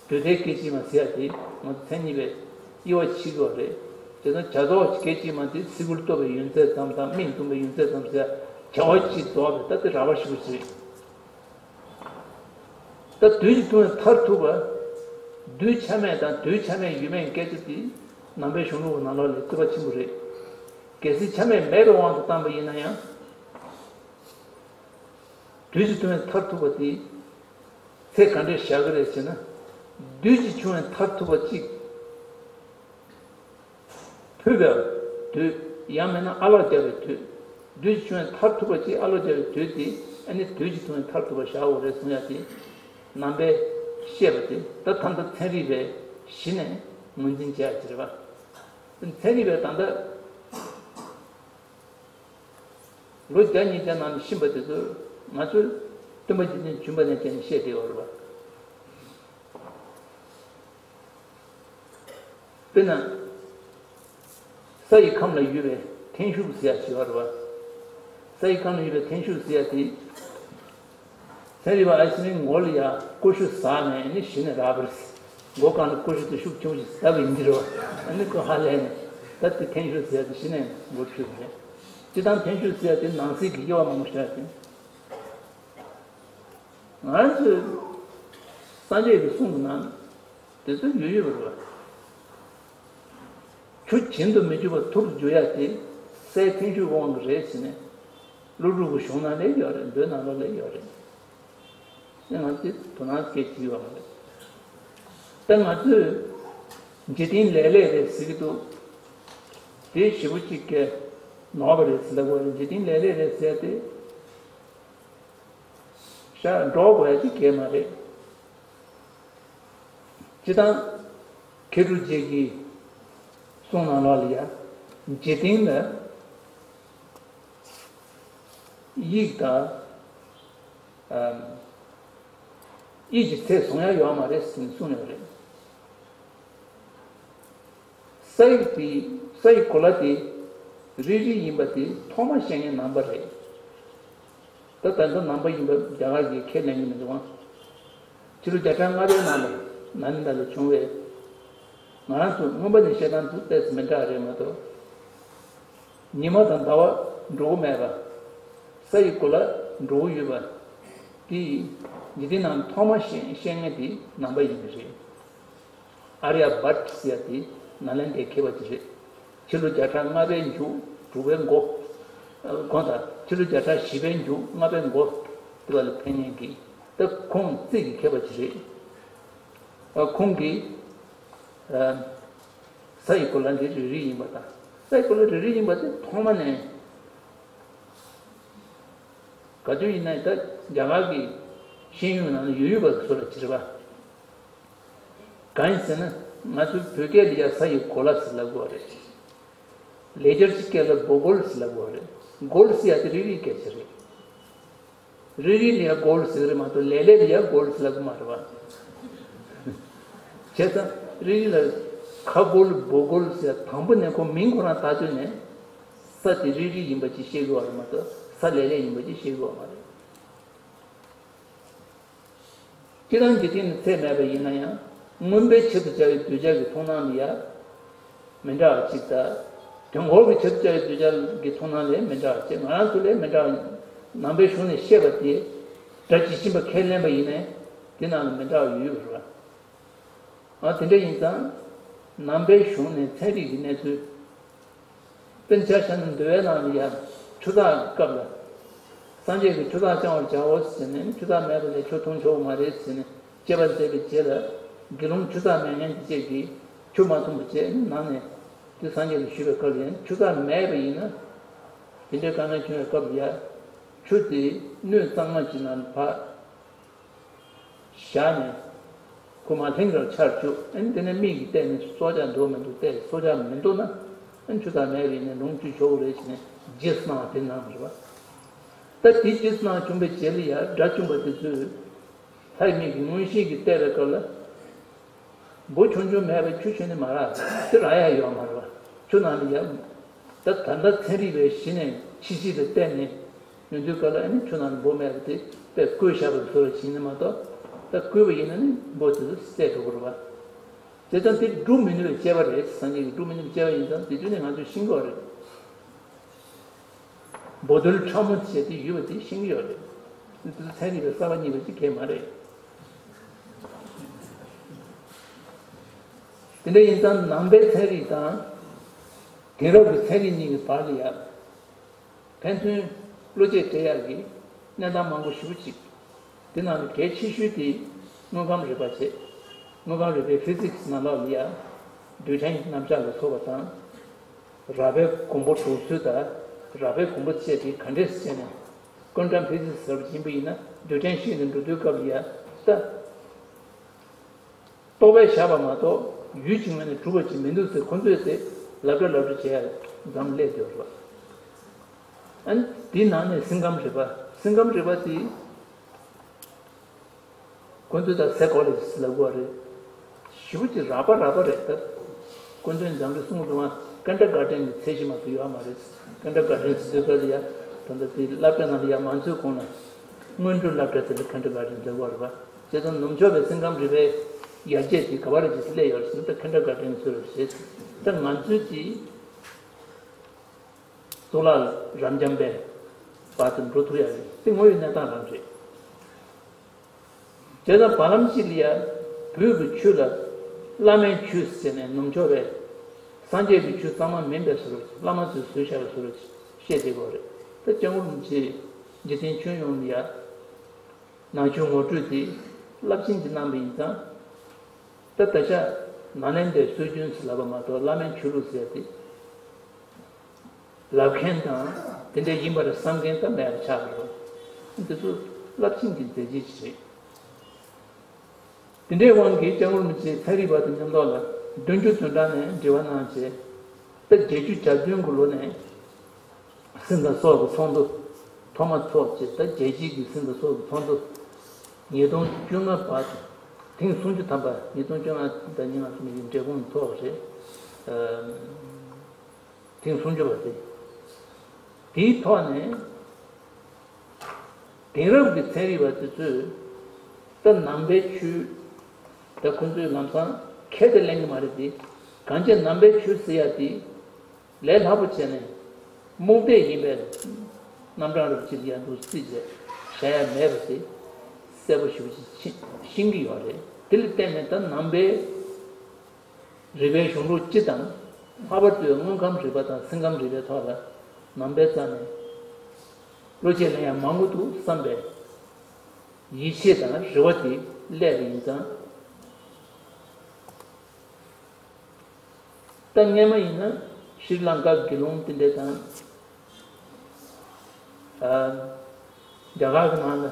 དུས་མཐའི་སྐད་ཅིག་མ་ཟེར་ཡ་དེ་ང་ཚོ་མཚན་ཉིད་པའི་དབྱེ་བ་ཕྱེ་དགོས་པ་རེད། དེ་ཙང་བྱ་རྫོགས་སྐད་ཅིག་མ་དེ་ཚིག་གུ་ལྟོས་པའི་ཡོན་ཚད་ཙམ་དང་སྨིན་གཏོང་པའི་ཡོན་ཚད་ཙམ་ཟེར་ཡ་བྱ་བ་གཅིག་རྫོགས་པའི་ད་དེ་རགས་པ་ཞེ་པོ་ཞིག་རེད། ད་དུས་ཀྱི་ཐུང་བས་མཐར་ཐུག་པ། དུས་ཆ་མེད་དང་དུས་ཆ་མེད་ཡོད་མེད་སྐད་ཆ་དེ་ནང་པའི་གཞུང་ལུགས་ཀྱི་ནང་ལོགས་ལ་རྩོད་པ་ཆེན་པོ་རེད། གལ་སྲིད་ཆ་མེད་མེད་པའི་དབང་དུ་བཏང་པ་ཡིན་ན་ཡང་། དུས་ཀྱི་ཐུང་བས་མཐར་ཐུག་པ་དེ་ཚད་ག་འདྲས་བཞག་གི་རེད་ཟེར་ན། དུས་ཀྱི་ཆུང་བས་མཐར་ཐུག་པ་གཅིག་ཕུད་པའི་དུས། ཡང་མིན་ན་ཨ་ལོག་རྒྱབ་པའི་དུས། དུས་ཀྱི་ཆུང་བས་མཐར་ཐུག་པ་གཅིག་ཨ་ལོག་རྒྱབ་པའི་དུས་དེ་ཨ་ནི་དུས་ཀྱི་ཐུང་བས་མཐར་ཐུག་པ་བཞག་དགོས་རེད་གསུང་ཡ་དེ། ནང་པའི་བཤད་པ་དེ་ད་ཐ་ན་ཚན་རིག་པས་གཞི་ནས་ངོས་འཛིན་བྱས་ཡ་ཅིག་རེད་པ། ཚན་རིག་པས་ད་ལྟ་ལོ་བརྒྱ་ཉིས་བརྒྱ་ནང་ནས་ཕྱིན་པ་དེ་ཚོ་ང་ཚོས་སྟོན་པ་རྗེ་བཙུན་བྱོན་པ་ནས་བྱས་ནས་བཤད་བསྡད་ཡོད་རེད་པ། དཔེར་ན། ས་ཡི་ཁམས་ལ་ཡོད་པའི་ འཐེན་ཤུགས་ཟེར་ཡ་ཞིག་ཡོད་རེད་བ། ས་ཡི་སྒང་ལ་ཡོད་པའི་འཐེན་ཤུགས་ཟེར་ཡ་དེ། ཚན་རིག་པ་ཨ་ཤི་ནི་མགོ་ལ་ཡ་ཀུ་ཤུ་ཟགས་ནས་ནི་གཞི་ནས་རག་པ་རེད། མགོ་སྒང་ལ་ཀུ་ཤུ་དེ་ཤུགས་ཆེན་པོ་ཞིག་ཟགས་པ་ཡིན་གྱི་རེད་བ། ཨ་ནི་ཁོ་ཧ་ལས་ནས་ད་དེ་འཐེན་ཤུགས་ཟེར་ཡ་དེ་གཞི་ནས་མགོ་ཚུད་རེད། སྤྱིར་བཏང་འཐེན་ཤུགས་ཟེར་ཡ་དེ་ནང་གསེས་ཀྱི་དབྱེ་བ་མང་པོ་ཤར་ཏེ། ང་ཚོས་སངས་རྒྱས་ཀྱི་གསུང་གི་ནང་དེ་ཚོ་ཡོད་ཡོད་པ་རེད་བ། ཆུ་བྱིང་དུ་མི་འཇུག་པ་དུག་ཏུ་འགྱུར་ཡ་དེ་སའི་འཐེན་ཤུགས་དབང་གིས་རེད་ཟེར་ནས། ཀླུ་སྒྲུབ་ཀྱི་གཞུང་ནང་ལ་ཡོད་རེད། མདོའི་ནང་ལོགས་ལ་ཡོད་རེད། དེ་ང་ཚོས་དོ་སྣང་སྐྱེ་གི་ཡོད་མ་རེད། ད་ང་ཚོས་འཇིག་རྟེན་ལས་ལས་རེད་ཟེར་གྱི་འདུག་དེ་ཞེ་པོ་ཅིག་གི་ནོར་བ་རེད་ཟེར་ལབ་དགོས་རེད། འཇིག་རྟེན་ལས་ལས་རེད་ཟེར་ཏེ། ཤ་འགྲོ་དགོས་ཡ་ཅིག་གས་མ་རེད། སྤྱིར་བཏང་མཁས་གྲུབ་རྗེ་གི་གསུང་ནང་ལོགས་ལ་ཡ། འཇིག་རྟེན་ལ་ཡིད་དང་། ཨམ། ཡིད་ཀྱི་ཚད་བཟུང་ཡ་ཡོད་མ་རེད་ཟེར་ནས་གསུངས་ཡོད་རེད། ས་ཡི་དེ། ས་ཡི་གོ་ལ་དེ་རིལ་རིལ་ཡིན་པ་དེ་ཐོག་མ་བཤད་མཁན་ནང་པ་རེད། ད་ད་ལྟ་ནང་པ་ཡིན་པ་རྒྱ་གར་གྱིས་ཁས་ལེན་གྱི་མི་འདུག་ཨང་། ཕྱི་ལོ་བརྒྱ་ཕྲག་ལྔ་པའི་ནང་ལ་ན་ནིང་ད་ལ་བྱུང་བས། ང་རང་ཚོ་མངོན་པ་ནས་བཤད་སྟངས་དེ་ཏོག་ཙམ་མི་འདྲ་བ་རེད་མ་གཏོགས། ཉི་མ་དང་ཟླ་བ་འགྲོ་གི་མེད་པ། ས་ཡི་གོ་ལ་འགྲོ་གི་ཡོད་པ། དེ་ཡིས་འཇིག་རྟེན་ནང་ཐོག་མ་བཤད་བཤད་མཁན་དེ་ནང་པ་ཡིན་པ་རེད། ཨརྱ་བྷཊ་ཟེར་ཡ་དེ་ནཱ་ལེནྡྲའི་མཁས་པ་ཅིག་རེད། ཕྱི་ལོ་བརྒྱ་ཕྲག་ལྔ་པའི་མཇུག་དྲུག་པའི་འགོ། གོང་དང་ཕྱི་ལོ་བརྒྱ་ཕྲག་བཞི་པའི་མཇུག་ལྔ་པའི་འགོ་དེ་བ་ལ་ཕེབས་མཁན་གྱི། ད་ཁོང་རྩིས་ཀྱི་མཁས་པ་ཅིག་རེད། ཁོང་གིས་ས་ཡི་གོ་ལ་འདི་རིལ་རིལ་ཡིན་པ་དང་། ས་ཡི་གོ་ལ་རིལ་རིལ་ཡིན་པ་དེ་ཐོག་མ་ནས། ག་དུས་ཡིན་ན་ད་རྒྱ་གར་གྱི་ཤེས་ཡོན་ནང་ལ་ཡོད་ཡོད་པ་བཟོ་ལ་བྱེད་པ། གང་ཡིན་ཟེར་ན། ང་ཚོའི་བོད་སྐད་ལ་ཡ་ས་ཡི་གོ་ལ་ཟེར་ལབ་དགོས་རེད། ལེགས་སྦྱར་གྱི་སྐད་ལ་བོ་གོལ་ཟེར་ལབ་དགོས་རེད། གོལ་ཟེར་ཡ་དེ་རིལ་རིལ་སྐད་ཆ་རེད། རིལ་རིལ་ལ་ཡ་གོལ་ཟེར་གི་རེད་མ་གཏོགས་ལེགས་ལེགས་ལ་ཡ་གོལ་ཟེར་ལབ་གི་མ་རེད་བ། བྱས་ཙང་རིལ་རིལ་ལ་ཁ་གོལ་བོ་གོལ་ཟེར་དང་པོ་ནས་ཁོ་མིང་ཁོ་རང་བཏགས་དུས་ནས། ས་དེ་རིལ་རིལ་ཡིན་པ་ཅིག་ཤེས་དགོས་བ་རེད་མ་གཏོགས་ས་ལེགས་ལེགས་ཡིན་པ་ཅིག་ཤེས་དགོས་བ་མ་རེད། སྤྱིར་བཏང་འཇིག་རྟེན་ལ་ཚད་མེད་པ་ཡིན་ན་ཡང་། མངོན་པའི་ཆེད་དུ་བྱ་བའི་གདུལ་བྱ་གི་མཐོང་སྣང་ལ་ཡང་མི་འདྲ་བ་གཅིག་དང་། དོན་འཁོར་གྱི་ཆེད་དུ་བྱ་བའི་གདུལ་བྱ་གི་མཐོང་སྣང་ལ་མི་འདྲ་བ་གཅིག་ང་རང་ཚོ་ལ་མི་འདྲ་བ། ནང་པའི་གཞུང་ནས་བཤད་པ་དེ་སྒྲ་ཇི་བཞིན་པ་ཁས་ལེན་པ་ཡིན་ནའི་དེ་ནང་ལ་མི་འདྲ་བ་ཡོད་ཡོད་རེད་བ། ཨ་དེ་འདྲ་ཡིན་ཙང་། ནང་པའི་གཞུང་ནས་ཚན་རིག་གི་གནས་ཚུལ། དཔེར་ན་ཆ་བཞག་ན་འདུལ་བའི་ནང་ལ་ཡང་ཆུ་འཐག་སྐབས་ལ། སངས་རྒྱས་ཀྱིས་ཆུ་འཐག་བཅང་བར་བྱའོ་ཟེར་ནས་ཆུ་འཐག་མེད་པ་ལས་ཆུ་འཐུང་ཆོག་མ་རེད་ཟེར་ནས་དཔྱད་པ་མཛད་པའི་རྗེས་ལ། དགེ་སློང་ཆུ་འཐག་མེད་མཁན་དེ་བཅས་ཀྱིས་ཆུ་མ་འཐུང་བ་བྱས་ནས་ནང་ནས་དེ་སངས་རྒྱས་ལ་ཞུས་པའི་སྐབས་ལ་ཡང་ཆུ་འཐག་མེད་པ་ཡིན་ན། དེ་འདྲའི་དཀའ་ངལ་བྱུང་བའི་སྐབས་ལ་ཡང་ཆུ་དེ་སྣོད་གཙང་མ་ཅིག་ནང་ལ་ཕར། བཞག་ནས། ཁོ་མར་ལྷིང་རལ་ཆར་བཅུག་ཨ་ནི་དེ་ནས་མིག་གིས་བལྟས་ནས་སྲོག་ཆགས་འདུག་མི་འདུག་བལྟས། སྲོག་ཆགས་མི་འདུག་ན། ཨ་ནི་ཆུ་འཐག་མེད་པ་ཡིན་ནའི་ལོངས་སྤྱོད་ཆོག་གི་རེད་ཟེར་ནས་རྗེས་གནང་དེ་གནང་བ་རེད་བ། ད་དེ་རྗེས་གནང་བྱུང་བའི་རྗེས་ལ་ཡང་དགྲ་བཅོམ་པ་དེ་ཚོས། ལྷའི་མིག་གིས་མངོན་ཤེས་ཀྱིས་བལྟས་པའི་སྐབས་ལ། འབུ་ཆུང་ཆུང་མེད་པའི་ཆུ་ཆུ་ནི་མ་རག་དེ་རག་ཡ་ཡོད་མ་རེད་བ། ཆུ་ནང་ལ་ཡ། ད་ད་ལྟ་ཚན་རིག་པས་གཞི་ནས་ཕྱི་ཕྱི་ལ་བལྟས་ནས་ཡོང་དུས་སྐབས་ལ་ཨ་ནི་ཆུ་ནང་ལ་འབུ་མེད་པ་དེ་དཔེ་བརྐོས་བཞག་པའི་བཟོ་འདྲ་ཞིག་ནི་མ་གཏོགས། ད་བརྐོས་པ་ཡིན་ན་ནི་འབུ་དེ་ཚོ་བསད་འགྲོ་གི་རེད་བ། བྱས་ཙང་དེ་སྒྲུབ་མི་ནུས་པའི་དཔྱད་པ་རེད། སངས་རྒྱས་ཀྱིས་སྒྲུབ་མི་ནུས་པའི་དཔྱད་པ་ཡིན་ཙང་དེ་དུས་ནས་ང་ཚོས་ཤེས་དགོས་རེད། འབུ་རྡོལ་ཕྲ་མོ་བྱས་ཏེ་ཡོད་པ་དེ་ཤེས་ཀྱི་ཡོད་རེད། དེ་ཚན་རིག་པའི་གསར་པ་རྙེད་པ་ཅིག་གས་མ་རེད། དེ་འདྲ་ཡིན་ཙང་ནང་པའི་ཚན་རིག་དང་། དེང་རབས་ཀྱི་ཚན་རིག་གཉིས་ཀྱི་བར་ལ་ཡ། ཕན་ཚུན་བློ་སྐྱེད་སྤྲད་ཡག་གི་གནས་སྟངས་མང་པོ་ཞེ་པོ་ཅིག་དེ་ནང་ལ་གལ་ཆེ་ཤོས་དེ་དངོས་ཁམས་རིག་པ་བྱས། དངོས་ཁམས་རིག་པའི་ཕི་ཟིག་སི་ནང་ལོགས་ལ་ཡ། རྡུལ་ཕྲན་གྱི་རྣམ་གཞག་ལ་སོགས་པ་དང་། རགས་པའི་གོང་བུ་གྲུག་ཚུལ་དང་། རགས་པའི་གོང་བུ་བཅས་དེ་ག་འདྲས་བྱས་ནས། ཀོན་ཊམ་ཕི་ཟིག་སི་ཟེར་བ་ཡིན་པ་ཡིན་ན་རྡུལ་ཕྲན་ཤིག་ནས་འགྲོ་དུས་སྐབས་ལ་ཡ། ད། རྟོག་པས་བཞག་པ་མ་གཏོགས་ཡུལ་གཅིག་མ་ནས་གྲུབ་པ་ཅིག་མི་འདུག་ཟེར་ཁོ་ཚོས་དེ་ལབ་འདྲ་ལབ་འདྲ་བྱས་ཡ་འཛམ་སླེབས་ཡོད་རེད་བ། ཨ་ནི་དེའི་ནང་ནས་སེམས་ཁམས་རིག་པ། སེམས་ཁམས་རིག་པ་དེ་ཁོ་ཚོས་ད་སའི་ཀོ་ལོ་ཇི་སི་ལབ་དགོས་རེད། ཞེ་པོ་ཅིག་རགས་པ་རགས་པ་རེད་ད། ཁོ་ཚོས་འཛམ་གླིང་གསུང་གི་འདུག་ཨ། ཀིན་ཌར་གྷར་ཌེན་གྱི་ཚད་གཞི་མ་གཏོགས་ཡོད་མ་རེད། ཀིན་ཌར་གྷར་ཌེན་ཟེར་དུས་ཙམ་ལ་ཡ། ད་ལྟ་དེ་སློབ་གྲྭ་ནང་ལ་ཡ་མང་ཚོགས་ཁོངས་ལ་སྔོན་འགྲོའི་སློབ་གྲྭ་དེ་ལ་ཀིན་ཌར་གྷར་ཌེན་ཟེར་གྱི་ཡོད་རེད་པ། བྱས་ཙང་ནུབ་ཕྱོགས་པའི་སེམས་ཁམས་རིག་པའི་ཡར་རྒྱས་དེ་ག་པར་ཅིག་སླེབས་ཡོད་རེད་ཟེར་ན། ད་ཀིན་ཌར་གྷར་ཌེན་ཟེར་རེད་ཟེར། ད་ང་ཚོའི་དེ་གཙུག་ལག་རབ་འབྱམས་པའི་བར་དུ་འགྲོ་ཐུབ་ཡ་རེད། དེ་དངོས་ཡོད་གནས་སྟངས་རང་རེད། བྱས་ཙང་བར་ལམ་ཞིག་ལ་ཡ་བོད་ཀྱི་ཆོས་ལ་བླ་མའི་ཆོས་ཟེར་ནས་ནུབ་ཕྱོགས་པའི་སངས་རྒྱས་ཀྱི་ཆོས་གཙང་མ་མིན་པའི་བཟོ་འདྲ། བླ་མ་ཚོས་བཟོས་བཞག་པའི་བཟོ་འདྲ་བཤད་བསྡད་ཀྱི་ཡོད་རེད། ད་སྐྱབས་མགོན་རིན་པོ་ཆེས་འཇིག་རྟེན་ཁྱོན་ཡོངས་ལ་ཡ་ནང་ཆོས་ངོ་སྤྲོད་དེ་རླབས་ཆེན་གྱི་གནང་བ་ཡིན་ཙང་། ད་ད་ཆ་ནཱ་ལེནྡྲའི་སྲོལ་རྒྱུན་ཟེར་ལབ་པ་མ་གཏོགས་བླ་མའི་ཆོས་ལུགས་ཟེར་ཏེ་ལབ་མཁན་དང་དེ་འདྲ་ཡིན་པར་བསམ་མཁན་ད་མེད་པ་ཆགས་ཀྱི་རེད། འདི་ཚོ་རླབས་ཆེན་གྱི་མཛད་རྗེས་ཤིག་རེད། དེ་འདྲའི་དབང་གིས་སྐྱབས་མགོན་རིན་པོ་ཆེས་ཚན་རིག་པ་དང་མཉམ་དུ་ལ་བདུན་ཅུ་དོན་གྲངས་ནས་འབྲེལ་བ་གནང་བྱས། ད་བརྒྱད་ཅུ་གྱ་བདུན་གྱི་ལོ་ནས་སྲིད་དང་ཚོགས་ཀྱི་ཚོགས་འདུ་ཐོག་མ་ཚོགས་བྱས། ད་རྒྱལ་སྤྱིའི་གི་སྲིད་དང་ཚོགས་ཀྱི་ཚོགས་འདུ་ཉིས་སྟོང་བཅོ་ལྔ་བར་དུ་ཐེངས་སུམ་ཅུ་ཐམ་པ། ཉིས་སྟོང་བཅོ་ལྔ་དང་ཉི་ལྔ་ཚོ་ནས་འབྲས་སྤུངས་ཚོགས་པ་རེད། ཨ། ཐེངས་སུམ་ཅུ་པ་དེ། དེའི་ཐོག་ནས་དེང་རབས་ཀྱི་ཚན་རིག་པ་དེ་ཚོས་ད་ནང་པའི་ཆོས་ད་ཁོ་ཚོས་ལམ་སང་ཁས་དེ་ལེན་གྱི་མ་རེད་དེ། གང་ཅི་ནང་པའི་ཆོས་ཟེར་ཡ་དེ་ལས་སླ་པོ་བྱས་ནས་རྨོངས་དད་ཡིན་པའི་རྣམ་གྲངས་རབ་ཅིག་ཡང་འདུག་རྩིས་བྱས་བཞག་ཡ་མེད་པ་དེ་གསལ་པོ་ཞེ་པོ་ཅིག་ཤེས་ཤེས་ཀྱི་ཡོད་རེད། དེ་ལ་བརྟེན་ནས་ད་ནང་པའི་རིག་པའི་གཞུང་ལུགས་སྤྱི་དང་། ལྷག་པར་དུ་དངོས་ཁམས་རིག་པ་དང་སེམས་ཁམས་རིག་པའི་ཐོག་ལ་ནང་པའི་རྩ་ནས་བློ་སྐྱེད་ལེན་ཡ་མང་པོ་འདུག་བསམ་པའི་ཡིད་ཆེས་དང་རེ་བ་དེ་སླེབས་པ་ཡིན་ཙང་། ད་སྔས་མ་ཡིན་ན་ཤྲི་ལང་ཀ་དགེ་སློང་དེ་འདྲ་དང་། ཨ། རྒྱ་གར་གྱི་ནང་ལ་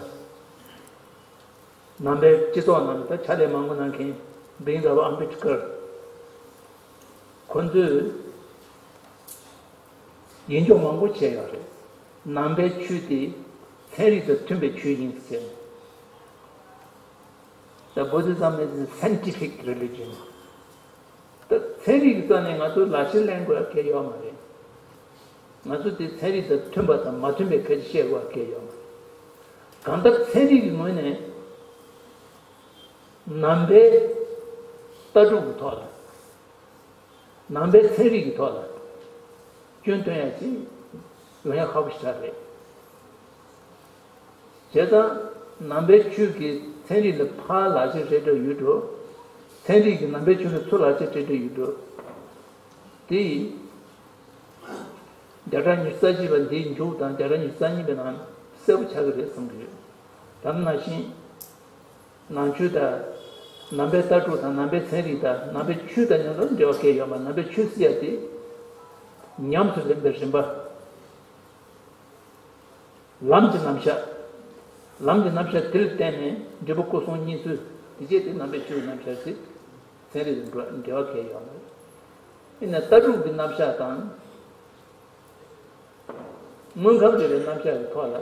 ནང་པའི་སྤྱི་ཚོགས་ནང་ལ་ད་ཕྱག་ལས་མང་པོ་གནང་མཁན་བིང་ར་བ་ཨམ་བེ་ཏི་ཀར་ཁོ་ཚོས་ཡིད་འཇོག་མང་པོ་བྱས་ཡོད་རེད། ནང་པའི་ཆོས་དེ་ཚན་རིག་དང་མཐུན་པའི་ཆོས་ཡིན་ཟེར། The Buddhism is a scientific religion. ད་ཚན་རིག་གི་རྩ་ནས་ང་ཚོ་ལག་ཁྱེར་ལེན་དགོས་ཡ་གང་ཡང་ཡོད་མ་རེད། ང་ཚོ་དེ་ཚན་རིག་དང་མཐུན་པ་དང་མ་མཐུན་པའི་སྐད་ཆ་བཤད་དགོས་ཡ་གང་ཡང་ཡོད་མ་རེད། གང་ལྟར་ཚན་རིག་གི་ངོས་ནས་ནང་པའི་ལྟ་གྲུབ་ཀྱི་ཐོག་ལ། ནང་པའི་ཚན་རིག་གི་ཐོག་ལ་སྐྱོན་སྟོན་ཡ་ཅིག་ཡོང་ཡ་ཁག་པོ་ཞིག་རེད། བྱས་ཙང་ནང་པའི་ཆོས་ཀྱི་ཚན་རིག་ལ་ཕར་ལག་ཁྱེར་སྤྲད་འདྲ་ཡོད་འགྲོ། ཚན་རིག་གིས་ནང་པའི་ཆོས་ལ་ཚུར་ལག་ཁྱེར་སྤྲད་འདྲ་ཡོད་འགྲོ། དེ་ཡིས་བརྒྱ་ཕྲག་ཉི་ཤུ་རྩ་གཅིག་པ་འདིའི་མཇུག་དང་བརྒྱ་ཕྲག་ཉི་ཤུ་རྩ་གཉིས་པའི་ནང་གསལ་པོ་ཆགས་ཀྱི་རེད་བསམ་གྱི་ཡོད། ད་ནང་བཞིན། ནང་ཆོས་དང་། ནང་པའི་ལྟ་གྲུབ་དང་། ནང་པའི་ཚན་རིག་དང་། ནང་པའི་ཆོས་དང་མཉམ་དུ་འབྲེལ་བ་གང་ཡང་ཡོད་མ་རེད། ནང་པའི་ཆོས་ཟེར་ཡ་དེ་ཉམས་སུ་ལེན་པའི་རིམ་པ། ལམ་གྱི་རྣམ་གཞག་ལམ་གྱི་རྣམ་གཞག་དེ་ལ་བརྟེན་ནས་འབྲས་བུ་སྐུ་གསུམ་བརྙེས་ཚུལ་དེ་བྱས་ཏེ་ནང་པའི་ཆོས་ཀྱི་རྣམ་གཞག་ཟེར། ཚན་རིག་དང་འབྲེལ་བ་གང་ཡང་ཡོད་མ་རེད། ཡིན་ན་ལྟ་གྲུབ་ཀྱི་རྣམ་གཞག་དང་། དངོས་ཁམས་རིག་པའི་རྣམ་གཞག་གི་ཐོག་ལ།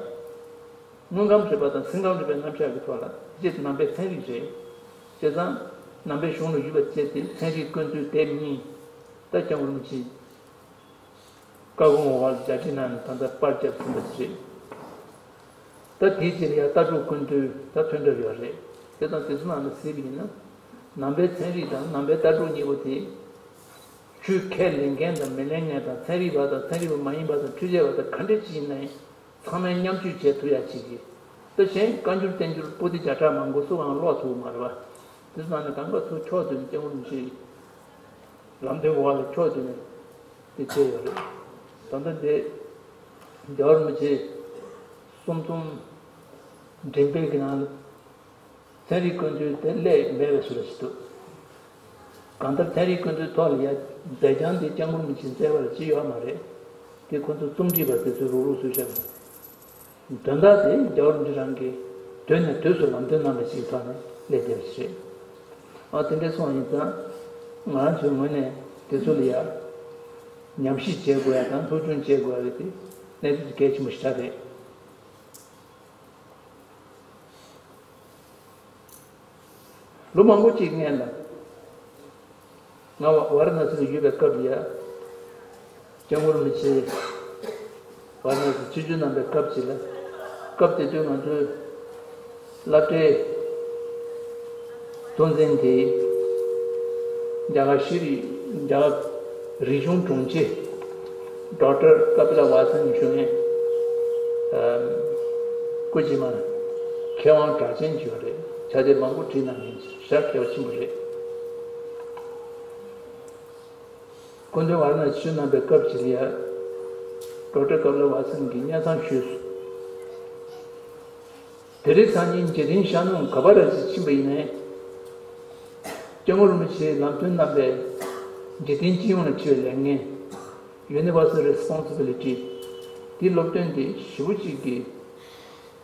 དངོས་ཁམས་རིག་པ་དང་སེམས་ཁམས་རིག་པའི་རྣམ་གཞག་གི་ཐོག་ལ་དེ་ནང་པའི་ཚན་རིག་རེད། བྱས་ཙང་ནང་པའི་གཞུང་ལ་གཞིགས་པ་བྱས་ཏེ་ཚན་རིག་ཀུན་བཏུས་དེབ་གཉིས། ད་སྐྱབས་མགོན་རིན་པོ་ཆེས་བཀའ་དགོངས་འོག་ལ་རྒྱ་ཆེ་ནང་ནས་ད་ལྟ་པར་བརྒྱབ་ཟིན་པ་ཞིག་རེད། ད་དེའི་རྗེས་ལ་ཡང་ལྟ་གྲུབ་ཀུན་བཏུས་ད་ཐོན་གྲབས་ཡོད་རེད། དེ་དང་དེ་ཚོ་ནང་ལ་གཟིགས་པ་ཡིན་ན། ནང་པའི་ཚན་རིག་དང་ནང་པའི་ལྟ་གྲུབ་གཉིས་པོ་དེ། ཆོས་ཁས་ལེན་མཁན་དང་མི་ལེན་མཁན་དང་། ཚན་རིག་པ་དང་ཚན་རིག་པ་མ་ཡིན་པ་དང་། འཕྲུལ་ཆས་པ་དང་། ག་འདྲ་ཅིག་ཡིན་ན་ཡང་ཚང་མས་མཉམ་སྤྱོད་བྱེད་ཐུབ་ཡ་ཅིག་གི། ད་གཞན་བཀའ་འགྱུར་བསྟན་འགྱུར་པོ་ཏི་བརྒྱ་ཕྲག་མང་པོ་སུ་གང་ཀློག་ཐུབ་མ་རེད་པ། དེ་ཚོ་ནང་ནས་གང་ག་ཚུར་ཕྱོགས་བསྡུས་ནས་སྐྱབས་མགོན་རིན་པོ་ཆེའི་ལམ་སྟོན་འོག་ལ་ཕྱོགས་བསྡུས་ནས་དེ་བྱས་ཡོད་རེད། ད་ལྟ་འདི་རྒྱལ་བ་རིན་པོ་ཆེ་གསུང་རྩོམ་འགྲེམས་སྤེལ་གྱི་ནང་ལ། ཚན་རིག་ཀུན་བཏུས་དེ་སླེབས་མེད་པའི་བཟོ་འདྲ་ཞིག་འདུག་གང་ལྟར་ཚན་རིག་ཀུན་བཏུས་ཐོག་ལ་ཡ་མཛད་རྐྱང་དེ་སྐྱབས་མགོན་རིན་པོ་ཆེས་མཛད་པ་ཅིག་ཡོད་མ་རེད། དེ་ཁོ་ཚོ་རྩོམ་སྒྲིག་པ་དེ་ཚོས་རུག་རུག་བཟོས་བཞག་པ་རེད། དོན་དག་དེ་རྒྱལ་བ་རིན་པོ་ཆེ་རང་གིས་དུས་ནས་དུས་སུ་ལམ་སྟོན་གནང་བ་ཞིག་ཐོག་ནས་སླེབས་བསྡད་པ་ཞིག་རེད། ཨ། དེ་འདྲ་སོང་ཡིན་ཙང་ང་རང་ཚོའི་ངོས་ནས་དེ་ཚོ་ལ་ཡ་ཉམས་ཞིབ་བྱེད་དགོས་ཡ་དང་སློབ་སྦྱོང་བྱེད་དགོས་ཡ་རེད། དེ་གནད་དོན་གལ་ཆེན་པོ་ཞིག་རེད། ལོ་མང་པོ་ཅིག་སྔོན་ལ་ང་ཝ་ར་ཎ་སི་ལ་ཡོད་པའི་སྐབས་ལ་ཡ། སྐྱབས་མགོན་རིན་པོ་ཆེ་ཝཱ་ར་ཎ་སི་ཆིབས་བསྒྱུར་གནང་པའི་སྐབས་ཅིག་ལ། སྐབས་དེ་དུས་ང་ཚོའི་སློབ་གྲྭའི་གཙོ་འཛིན་དེ་རྒྱ་གར་ཤེས་རིག་རྒྱ་གར་རིག་གཞུང་དྲུང་ཆེ་ཌོག་ཊར་ཀ་པི་ལ་ཝཱ་ཐན་ཞུ་མཁན་སྐུ་ཕྱི་མ་མཁས་དབང་གྲགས་ཅན་ཅིག་ཡོད་རེད། ཕྱག་དེབ་མང་པོ་བྲིས་གནང་མཁན་ཞེ་དྲག་མཁས་པ་ཆེན་པོ་རེད། སྐུ་མདུན་ཝཱ་ར་ཎ་སི་ཆིབས་བསྒྱུར་གནང་པའི་སྐབས་ཅིག་ལ་ཡ། ཌོག་ཊར་ཀ་པི་ལ་ཝཱ་ཐན་གྱིས་སྙན་སེང་ཞུས་སོང་། དེ་རིང་སང་ཉིན་འཇིག་རྟེན་ཤར་ནུབ་ག་པར་ར་ཅིག་ཕྱིན་པ་ཡིན་ནའི། སྐྱབས་མགོན་རིན་པོ་ཆེས་ལམ་སྟོན་གནང་པའི་འཇིག་རྟེན་སྤྱི་ཡོངས་ལ་འཁྲི་བའི་ལས་འགན། Universal Responsibility། དེའི་སློབ་སྟོན་དེ་ཞེ་པོ་ཅིག་གི་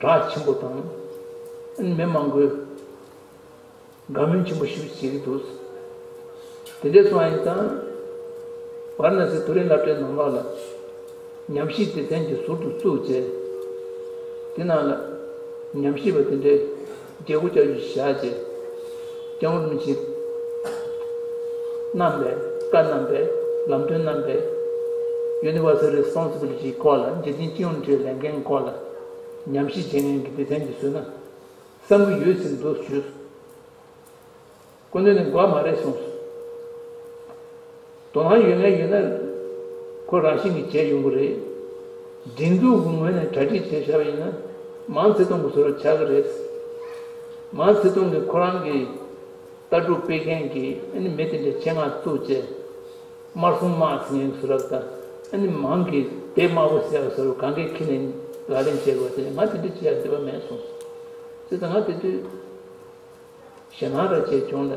གྲགས་ཆེན་པོ་དང་། མི་མང་པོས་དགའ་མོས་ཆེན་པོ་ཞིག་བྱེད་ཀྱི་འདུག། དེ་འདྲ་སོང་བ་ཡིན་ཙང་། ཝཱ་ར་ཎ་སིའི་མཐོ་རིམ་སློབ་གྲྭའི་ནང་ལོགས་ལ་ཉམས་ཞིབ་སྡེ་ཚན་གྱི་ཟུར་དུ་བཙུགས་རྗེས། དེ་ནང་ལ་ཉམས་ཞིབ་པ་དེ་འདྲའི་བརྒྱད་དགུ་བརྒྱད་ཅུ་བཞག་རྗེས། སྐྱབས་མགོན་རིན་པོ་ཆེས་གནང་པའི་བཀའ་གནང་པའི་ལམ་སྟོན་གནང་པའི་Universal Responsibility སྐོར་ལ། འཇིག་རྟེན་སྤྱི་ཡོངས་འཁྲི་བའི་ལས་འགན་སྐོར་ལ་ཉམས་ཞིབ་བྱེད་མཁན་གྱི་སྡེ་ཚན་གྱི་ཟུར་ན་བསམ་གྱི་ཡོད་ཟེར་འདུག་ཞུས། སྐུ་མདུན་ནས་དགོས་མ་རེད་གསུངས་སོང་། དོ་སྣང་ཡོད་མཁན་ཡོད་ན། ཁོ་རང་བཞིན་གྱིས་བྱས་ཡོང་གི་རེད། སྒྲིག་འཛུགས་ཀྱི་ངོས་ནས་གྲ་སྒྲིག་བྱས་བཞག་པ་ཡིན་ན། མའོ་ཙེ་ཏུང་གི་བཟོ་འདྲ་ཆགས་ཀྱི་རེད། མའོ་ཙེ་ཏུང་གིས་ཁོ་རང་གི་ལྟ་གྲུབ་སྤེལ་མཁན་གྱི་ཨ་ནི་མི་དེ་འདྲའི་ཆེད་མངགས་བཙུགས་བྱས། དམར་སྲུང་དམག་ཟེར་མཁན་གྱི་བཟོ་འདྲ་དང་། ཨ་ནི་མང་གི་དེབ་དམར་པོ་ཟེར་བ་བཟོ་འདྲ་གང་གས་ཁྱེར་ནས་ལག་ལེན་བྱེད་དགོས་ཟེར། ང་དེ་འདྲ་བྱེད་ཡ་འདོད་པ་མེད་གསུངས་སོང་། བྱས་ཙང་ང་དེ་དུས། ཞེད་སྣང་ར་བྱས་བྱུང་ལ།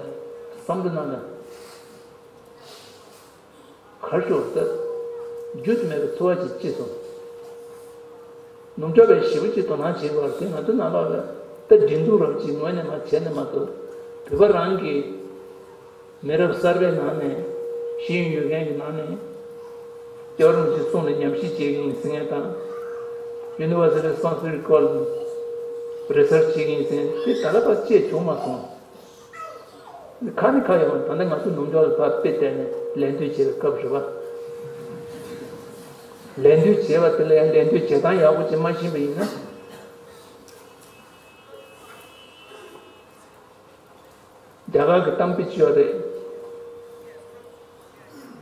བསམ་བློ་གནང་ན། གར་ཤོར་ད། རྒྱུ་དེ་མེད་པའི་ཚོར་བ་ཅིག་སྐྱེས་སོང་། ནུབ་ཕྱོགས་པས་ཞེ་པོ་ཅིག་དོ་སྣང་བྱེད་དགོས་པ་དེ་ང་ཚོ་ནང་ལོགས་ལ་ད་སྒྲིག་འཛུགས་རབ་ཅིག་ངོས་ནས་མ་བྱས་ན་མ་གཏོགས། བོད་པ་རང་གི་མི་རབས་གསར་པའི་ནང་ནས། ཤེས་ཡོན་ཡོད་མཁན་གྱི་ནང་ནས། སྐྱབས་མགོན་རིན་པོ་ཆེའི་གསུང་ལ་ཉམས་ཞིབ་བྱེད་ཀྱི་ཡིན་ཟེར་མཁན་དང་། Universal Responsibility སྐོར་ལ་རི་སར་ཆི་བྱེད་ཀྱི་ཡིན་ཟེར་མཁན་དེ་ད་ལྟ་བར་བཅད་བྱུང་མ་སོང་། ཁ་ནི་ཁ་ཡོང་བ། ད་ལྟ་ང་ཚོ་ནུབ་ཕྱོགས་ལ་ཕར་དཔེ་བལྟས་ནས་ལད་ཟློས་བྱེད་པའི་སྐབས་རེད་པ། ལད་ཟློས་བྱེད་པ་དེ་ལ་ཡང་ལད་ཟློས་བྱེད་སྟངས་ཡག་པོ་ཅིག་མ་ཤེས་པ་ཡིན་ན། རྒྱ་གར་གྱི་གཏམ་དཔེ་ཅིག་ཡོད་རེད།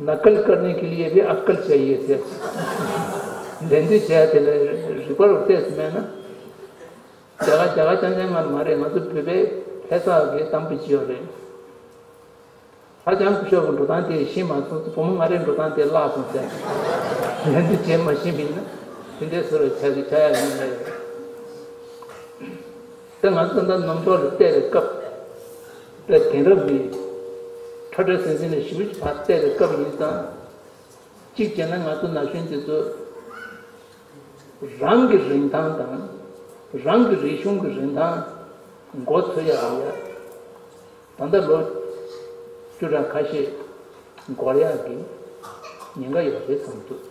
नकल करने के लिए भी अक्ल चाहिए ཟེར། ལད་ཟློས་བྱས་དེ་ལ་རིག་པ་རུ་བལྟས་སུ་མེད་ན། རྒྱ་གར་རྒྱ་གར་རྐྱང་རྐྱང་ང་མ་རེད། ང་ཚོ་བོད་པའི་ལྷ་ས་གི་གཏམ་དཔེ་ཅིག་ཡོད་རེད། ཧ་ཅང་སྐུ་ཞབས་ཀྱི་འགྲོ་སྟངས་དེ་ཤེས་མ་སོང་ཚེ། བུ་མོ་ང་རའི་འགྲོ་སྟངས་དེ་བརླག་སོང་ཟེར། ལད་ཟློས་བྱེད་མ་ཤེས་པ་ཡིན་ན་དེ་འདྲའི་བཟོ་འདྲ་ཆགས་ཀྱི་ཆགས་ཡ་ཡིན་པ་རེད། ད་ང་ཚོ་ད་ནུབ་ཕྱོགས་ལ་བལྟས་པའི་སྐབས། ད་དེང་རབས་ཀྱི་ཁྲ་ཁྲ་ཟིང་ཟིང་ལ་ཞེ་པོ་ཅིག་ཕར་བལྟས་པའི་སྐབས་ཡིན་ཙང་། གཅིག་བྱས་ན་ང་ཚོ་ན་གཞོན་དེ་ཚོ་རང་གི་རིན་ཐང་དང་། རང་གི་རིག་གཞུང་གི་རིན་ཐང་མགོ་ཚོད་ཡ་རེད་ཡ། ད་ལྟ་ལོ་བཅུ་ཕྲག་ཁ་ཤས་འགོར་ཡག་གི་ཉེན་ཁ་ཡོད་རེད་བསམ་འདུག།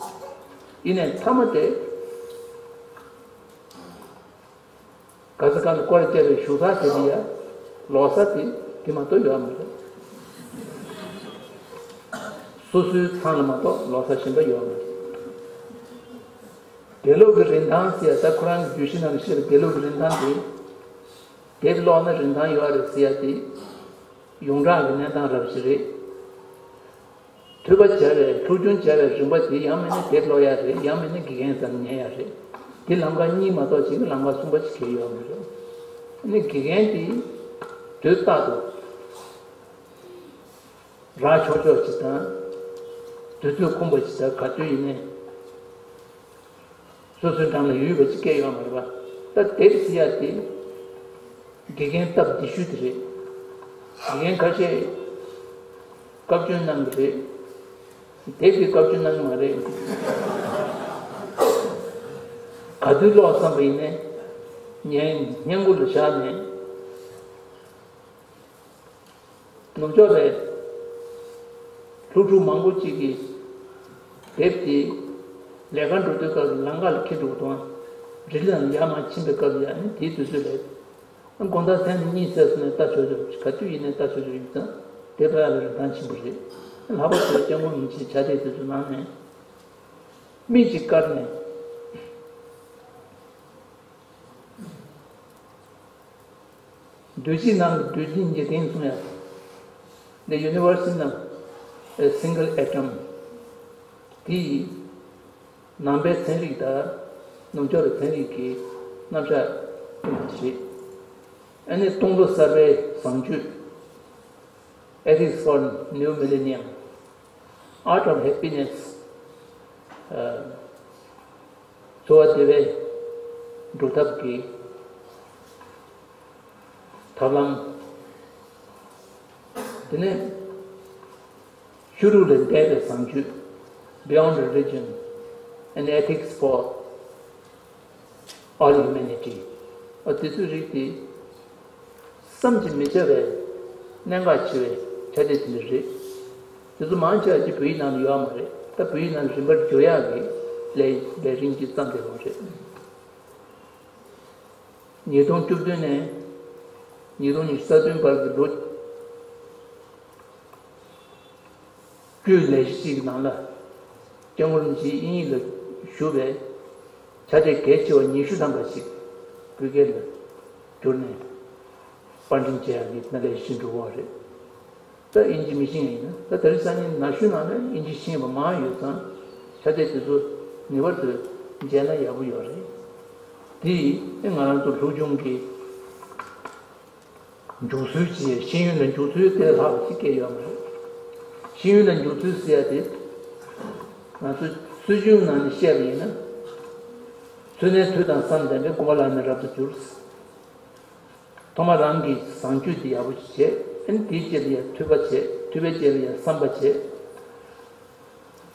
ཡིན་ནའི་མཐའ་མ་དེ། ག་ས་ག་ལ་སྐོར་བྱས་པའི་བཞུགས་ས་དེ་ལ་ཡ་ལོག་ས་དེ་དེ་མ་གཏོགས་ཡོད་མ་རེད། སོ་སོའི་ཚང་ལ་མ་གཏོགས་ལོག་ས་གཞན་པ་ཡོད་མ་རེད། དེ་ལོག་གི་རིན་ཐང་ཟེར་ཡ། ད་ཁོ་རང་གི་བརྗོད་གཞི་ནང་ལ་བཤད་པའི་དེ་ལོག་གི་རིན་ཐང་དེ། དེབ་ཀློག་ན་རིན་ཐང་ཡོད་རེད་ཟེར་ཡ་དེ། ཡོངས་གྲགས་ཀྱི་གནས་སྟངས་རབ་ཞིག་རེད། ཐོས་པ་བྱ་བའི་འཁྲུག་སྦྱོང་བྱ་བའི་རིམ་པ་དེ་ཡང་མིན་ན་དེབ་ཀློག་ཡ་རེད། ཡང་མིན་ན་དགེ་རྒན་ཙམ་ཉན་ཡ་རེད། དེ་ལམ་ཁ་གཉིས་མ་གཏོགས་གཅིག་གི་ལམ་ཁ་གསུམ་པ་ཅིག་གལ་ཡོད་མ་རེད། ཨ་ནི་དགེ་རྒན་དེ་དུས་རྟག་ཏུ་རག་ཆོག་ཆོག་ཅིག་དང་། དུས་ཚོད་ཁོམ་པ་ཅིག་དང་། ག་དུས་ཡིན་ནའི། སོ་སོའི་འགྲམ་ལ་ཡོད་པ་ཅིག་སྐད་ཡོད་མ་རེད་པ། ད་དེབ་ཟེར་ཡ་དེ་དགེ་རྒན་སྟབས་བདེ་ཤོས་དེ་རེད། དགེ་རྒན་ཁ་ཤས་བཀའ་བཀྱོན་གནང་གི་རེད། དེབ་ཀྱིས་བཀའ་བཀྱོན་གནང་གི་མ་རེད། ག་དུས་ཀློག་བསམ་པ་ཡིན་ནའི་ཉན། སྔས་མགོ་ལ་བཞག་ནས། ནུབ་ཕྱོགས་པའི་སློབ་ཕྲུག་མང་པོ་ཅིག་གིས་དེབ་དེ་ལས་ཀ་འགྲོ་དུས་སྐབས་ལ་ལམ་ཁ་ལ་འཁྱེར་འགྲོ་གི་འདུག། རི་ལ་ཡར་མར་ཕྱིན་པའི་སྐབས་ལ་ཡང་དེའི་དུས་ཚོད་ལ། དགོང་དག་མཚན་ཉིན་གཉིད་སད་སོང་ནས་ལྟ་ཆོག་ཆོག། ག་དུས་ཡིན་ནའི་ལྟ་ཆོག་ཆོག་ཡིན་ཙང་། དེབ་ལ་རིན་ཐང་ཆེན་པོ་རེད། ལྷག་པར་དུ་སྐྱབས་མགོན་རིན་པོ་ཆེའི་ཕྱག་དེབ་དེ་ཚོ་ནང་ནས། མིག་ཅིག་བཀར་ནས། རྡུལ་གཅིག་ནང་གི་རྡུལ་གཅིག་འཇིག་རྟེན་གསུང་ཡ། The universe in a, a single atom. དེ་ནང་པའི་ཚན་རིག་དང་ནུབ་ཕྱོགས་པའི་ཚན་རིག་གི་རྣམ་གཞག་ཏུ་མ་བྱེད། ཨ་ནི་སྟོང་ལོ་གསར་པའི་བཟང་སྤྱོད། Ethics for New Millennium. Art of Happiness. ཨ། འཚོ་བ་བདེ་བའི་སྒྲུབ་ཐབས་ཀྱི་ཐབས་ལམ། དེ་ནས་ཆོས་ལུགས་ལས་འདས་པའི་བཟང་སྤྱོད། Beyond Religion, An Ethics for All Humanity. ཨ། དེ་ཚོའི་རིགས་དེ་བསམ་གྱིས་མི་ཁྱབ་པའི་གནད་འགག་ཆེ་བའི་ཆ་རྐྱེན་དེ་འདྲ་རེད། དེ་ཚོ་མང་ཆེ་བ་ཅིག་བོད་ཡིག་ནང་ལ་ཡོད་མ་རེད། ད་བོད་ཡིག་ནང་ལ་རིམ་པར་བསྒྱུར་ཡག་གི་ལས་ལས་རིམ་ཅིག་བརྩམས་བསྡད་ཡོད་རེད། ཉིས་སྟོང་བཅུ་བདུན་ནས་ཉིས་སྟོང་ཉི་ཤུ་རྩ་བདུན་བར་གྱི་ལོ་བཅུའི་ལས་གཞི་གཅིག་གི་ནང་ལ། སྐྱབས་མགོན་རིན་པོ་ཆེས་དབྱིན་ཡིག་ལ་ཞུ་བའི་ཕྱག་དེབ་གལ་ཆེ་བ་ཉི་ཤུ་ཐམ་པ་ཞིག་བོད་སྐད་ལ་བསྒྱུར་ནས་པར་འགྲེམས་བྱེད་ཡག་གི་ལས་གཞི་འགྲོ་གི་ཡོད་རེད། ད་དབྱིན་ཇི་མི་ཤེས་མཁན་ཡིན་ན། ད་དེ་རིང་སང་ཉིན་ན་གཞོན་ནང་ནས་དབྱིན་ཇི་ཤེས་པ་མང་ཡོད་ཙང་། ཕྱག་དེབ་དེ་ཚོ་ངེས་པར་དུ་མཇལ་ན་ཡག་པོ་ཡོད་རེད། དེ་ང་རང་ཚོ་སློབ་སྦྱོང་གི་འཇུག་སྲོལ་གྱི་ཤེས་ཡོན་ལ་འཇུག་སྲོལ་དེ་ལྷག་པ་ཞིག་སྐྱེས་ཡོད་མ་རེད། ཤེས་ཡོན་ལ་འཇུག་སྲོལ་ཟེར་ཡ་དེ། ང་ཚོ་སྲོལ་རྒྱུན་ནང་ནས་བཤད་པ་ཡིན་ན། ཚུལ་གནས་ཐོས་དང་བསམ་ལྡན་པས། སྒོམ་པ་ལ་ནི་རབ་ཏུ་འགྱུར། ཐོག་མར་རང་གི་བཟང་སྤྱོད་དེ་ཡག་པོ་ཞིག་བྱེད། ཨ་ནི་དེའི་རྗེས་ལ་ཡང་ཐོས་པ་བྱེད། ཐོས་པའི་རྗེས་ལ་ཡང་བསམ་པ་བྱེད།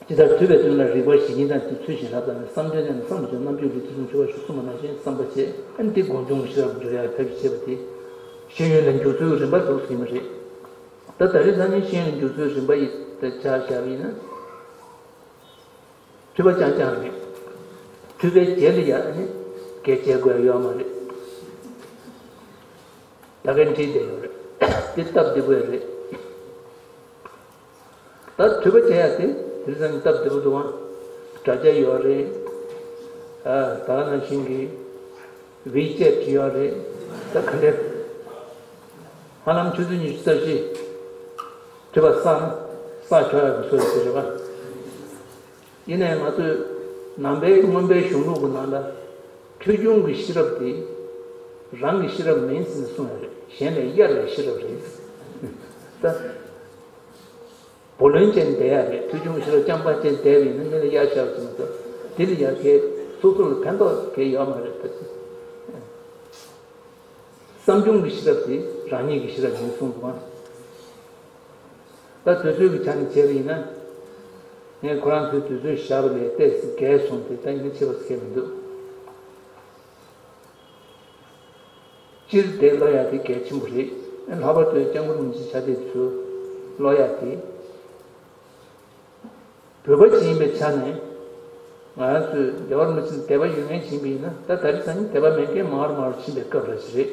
ཇི་ལྟར་ཐོས་པའི་དོན་ལ་རིགས་པ་བཞི་ཉིད་དང་དེ་ཚུལ་བཞིན་བསླབ་པ་ནི། བསམ་དོན་ནི་བསམ་པ་བྱུང་། རྣམ་དཔྱོད་ལུས་ཐེ་ཚོམ་ཆུང་བ་ཞིག་གསུངས་པ་ནང་བཞིན་བསམ་པ་བྱེད། ཨ་ནི་དེ་སྒོམ་བྱུང་གི་ཤེས་རབ་འགྱུར་ཡག་ཕལ་ཆེར་བྱེད་པ་དེ་ཤེས་ཡོན་ལ་འཇུག་ཚུལ་རིམ་པ་འདུག་ཟེར་གྱི་ཡོད་རེད། ད་ད་རེས་སང་ཉིན་ཤེས་ཡོན་ལ་འཇུག་ཚུལ་རིམ་པ་ཡི་ད་ཆ་བཞག་པ་ཡིན་ན། ཐོས་པ་རྐྱང་རྐྱང་རེད། ཐོས་པའི་རྗེས་ལ་ཡང་ཨ་ནི་གལ་ཆེ་དགོས་ཡ་ཡོད་མ་རེད། ད་གིན་བྲིས་བསྡད་ཡོད་རེད། དེ་སྟབས་བདེ་པོ་རེད། ད་ཐོས་པ་བྱེད་ཡ་དེ་དེ་རིང་སྟབས་བདེ་པོ་འདུག་ཨང་། དྲ་རྒྱ་ཡོད་རེད། ཨ། ད་ག་ནང་བཞིན་གྱི་ཝི་ཅེཊ་ཡོད་རེད། ད་ག་འདྲ། ཧ་ལམ་ཆུ་ཚོད་ཉི་ཤུ་རྩ་བཞི་ཐོས་པ་བསགས་ན་བསགས་ཆོག་ཡ་གི་སྲོལ་ཞིག་རེད་པ། ཡིན་ནའི་ང་ཚོས་ནང་པའི་མངོན་པའི་གཞུང་ལུགས་ཀྱི་ནང་ལ་ཐོས་བྱུང་གི་ཤེས་རབ་དེ་རང་གི་ཤེས་རབ་མིན་ཟེར་ནས་གསུངས་ཡོད་རེད། གཞན་ལས་གཡར་བའི་ཤེས་རབ་རེད། ད། བུ་ལོན་ཅན་བསྡད་ཡ་རེད། ཐོས་བྱུང་ཤེས་རབ་རྐྱང་པ་ཅན་བསྡད་པ་ཡིན་ན་མི་ལ་གཡར་བཞག་ཟེར་མ་གཏོགས་དེ་ལ་ཡ་གའི་སོ་སོ་ལ་ཕན་ཐོགས་གའི་ཡོད་མ་རེད་ད། བསམ་བྱུང་གི་ཤེས་རབ་དེ་རང་ཉིད་ཀྱི་ཤེས་རབ་ཡིན་གསུངས་འདུག་ཨ། ད་དུས་ཚོད་ཀྱི་ཆ་ནས་བྱས་པ་ཡིན་ན། ངས་ཁོ་རང་ཚོའི་དུས་ཚོད་བཞག་པ་ལས་ཏོག་ཙམ་བརྒལ་སོང་སྟེ། ད་ཡིན་ན་ཆེ་བ་ཟེར་མི་འདུག་སྤྱིར་དེབ་ཀློག་ཡག་དེ་གལ་ཆེན་པོ་རེད། ལྷག་པར་དུ་སྐྱབས་མགོན་རིན་པོ་ཆེའི་ཕྱག་དེབ་ཚོ་ཀློག་ཡག་དེ། བོད་པ་ཅིག་ཡིན་པའི་ཆ་ནས། ང་རང་ཚོས་རྒྱལ་བ་རིན་པོ་ཆེ་ལ་དད་པ་ཡོད་མཁན་ཅིག་ཡིན་པ་ཡིན་ན། ད་ད་རེས་སང་ཉིན་དད་པ་མེད་མཁན་མང་རུ་མང་རུ་ཕྱིན་པའི་སྐབས་རེད་ཞིག་རེད།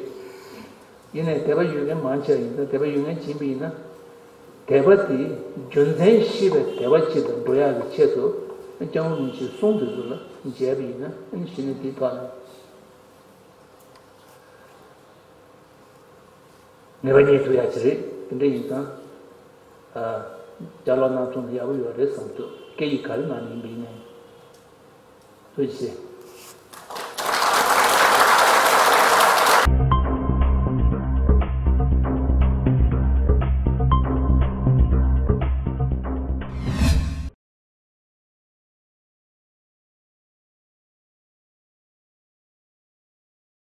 ཡིན་ནའི་དད་པ་ཡོད་མཁན་མང་ཆེ་བ་ཡིན་ཙང་། དད་པ་ཡོད་མཁན་ཅིག་ཡིན་པ་ཡིན་ན། དད་པ་དེ་རྒྱུ་མཚན་ཤེས་པའི་དད་པ་ཅིག་ཏུ་འགྲོ་ཡག་གི་ཆེད་དུ། སྐྱབས་མགོན་རིན་པོ་ཆེའི་གསུང་དེ་ཚོ་ལ་མཇལ་བ་ཡིན་ན། ཨ་ནི་གཞི་ནས་དེའི་ཐོག་ནས། ངེས་པ་རྙེད་ཐུབ་ཡག་ཅིག་རེད། དེ་འདྲ་ཡིན་ཙང་། ཨ། ཅ་ལག་སྣ་ཚོགས་ནས་ཡག་པོ་ཡོད་རེད་བསམ་འདུག་སྐད་ཡིག་ག་རེ་ནང་ནས་ཡིན་པ་ཡིན་ནའི། ཐུགས་རྗེ་ཆེ།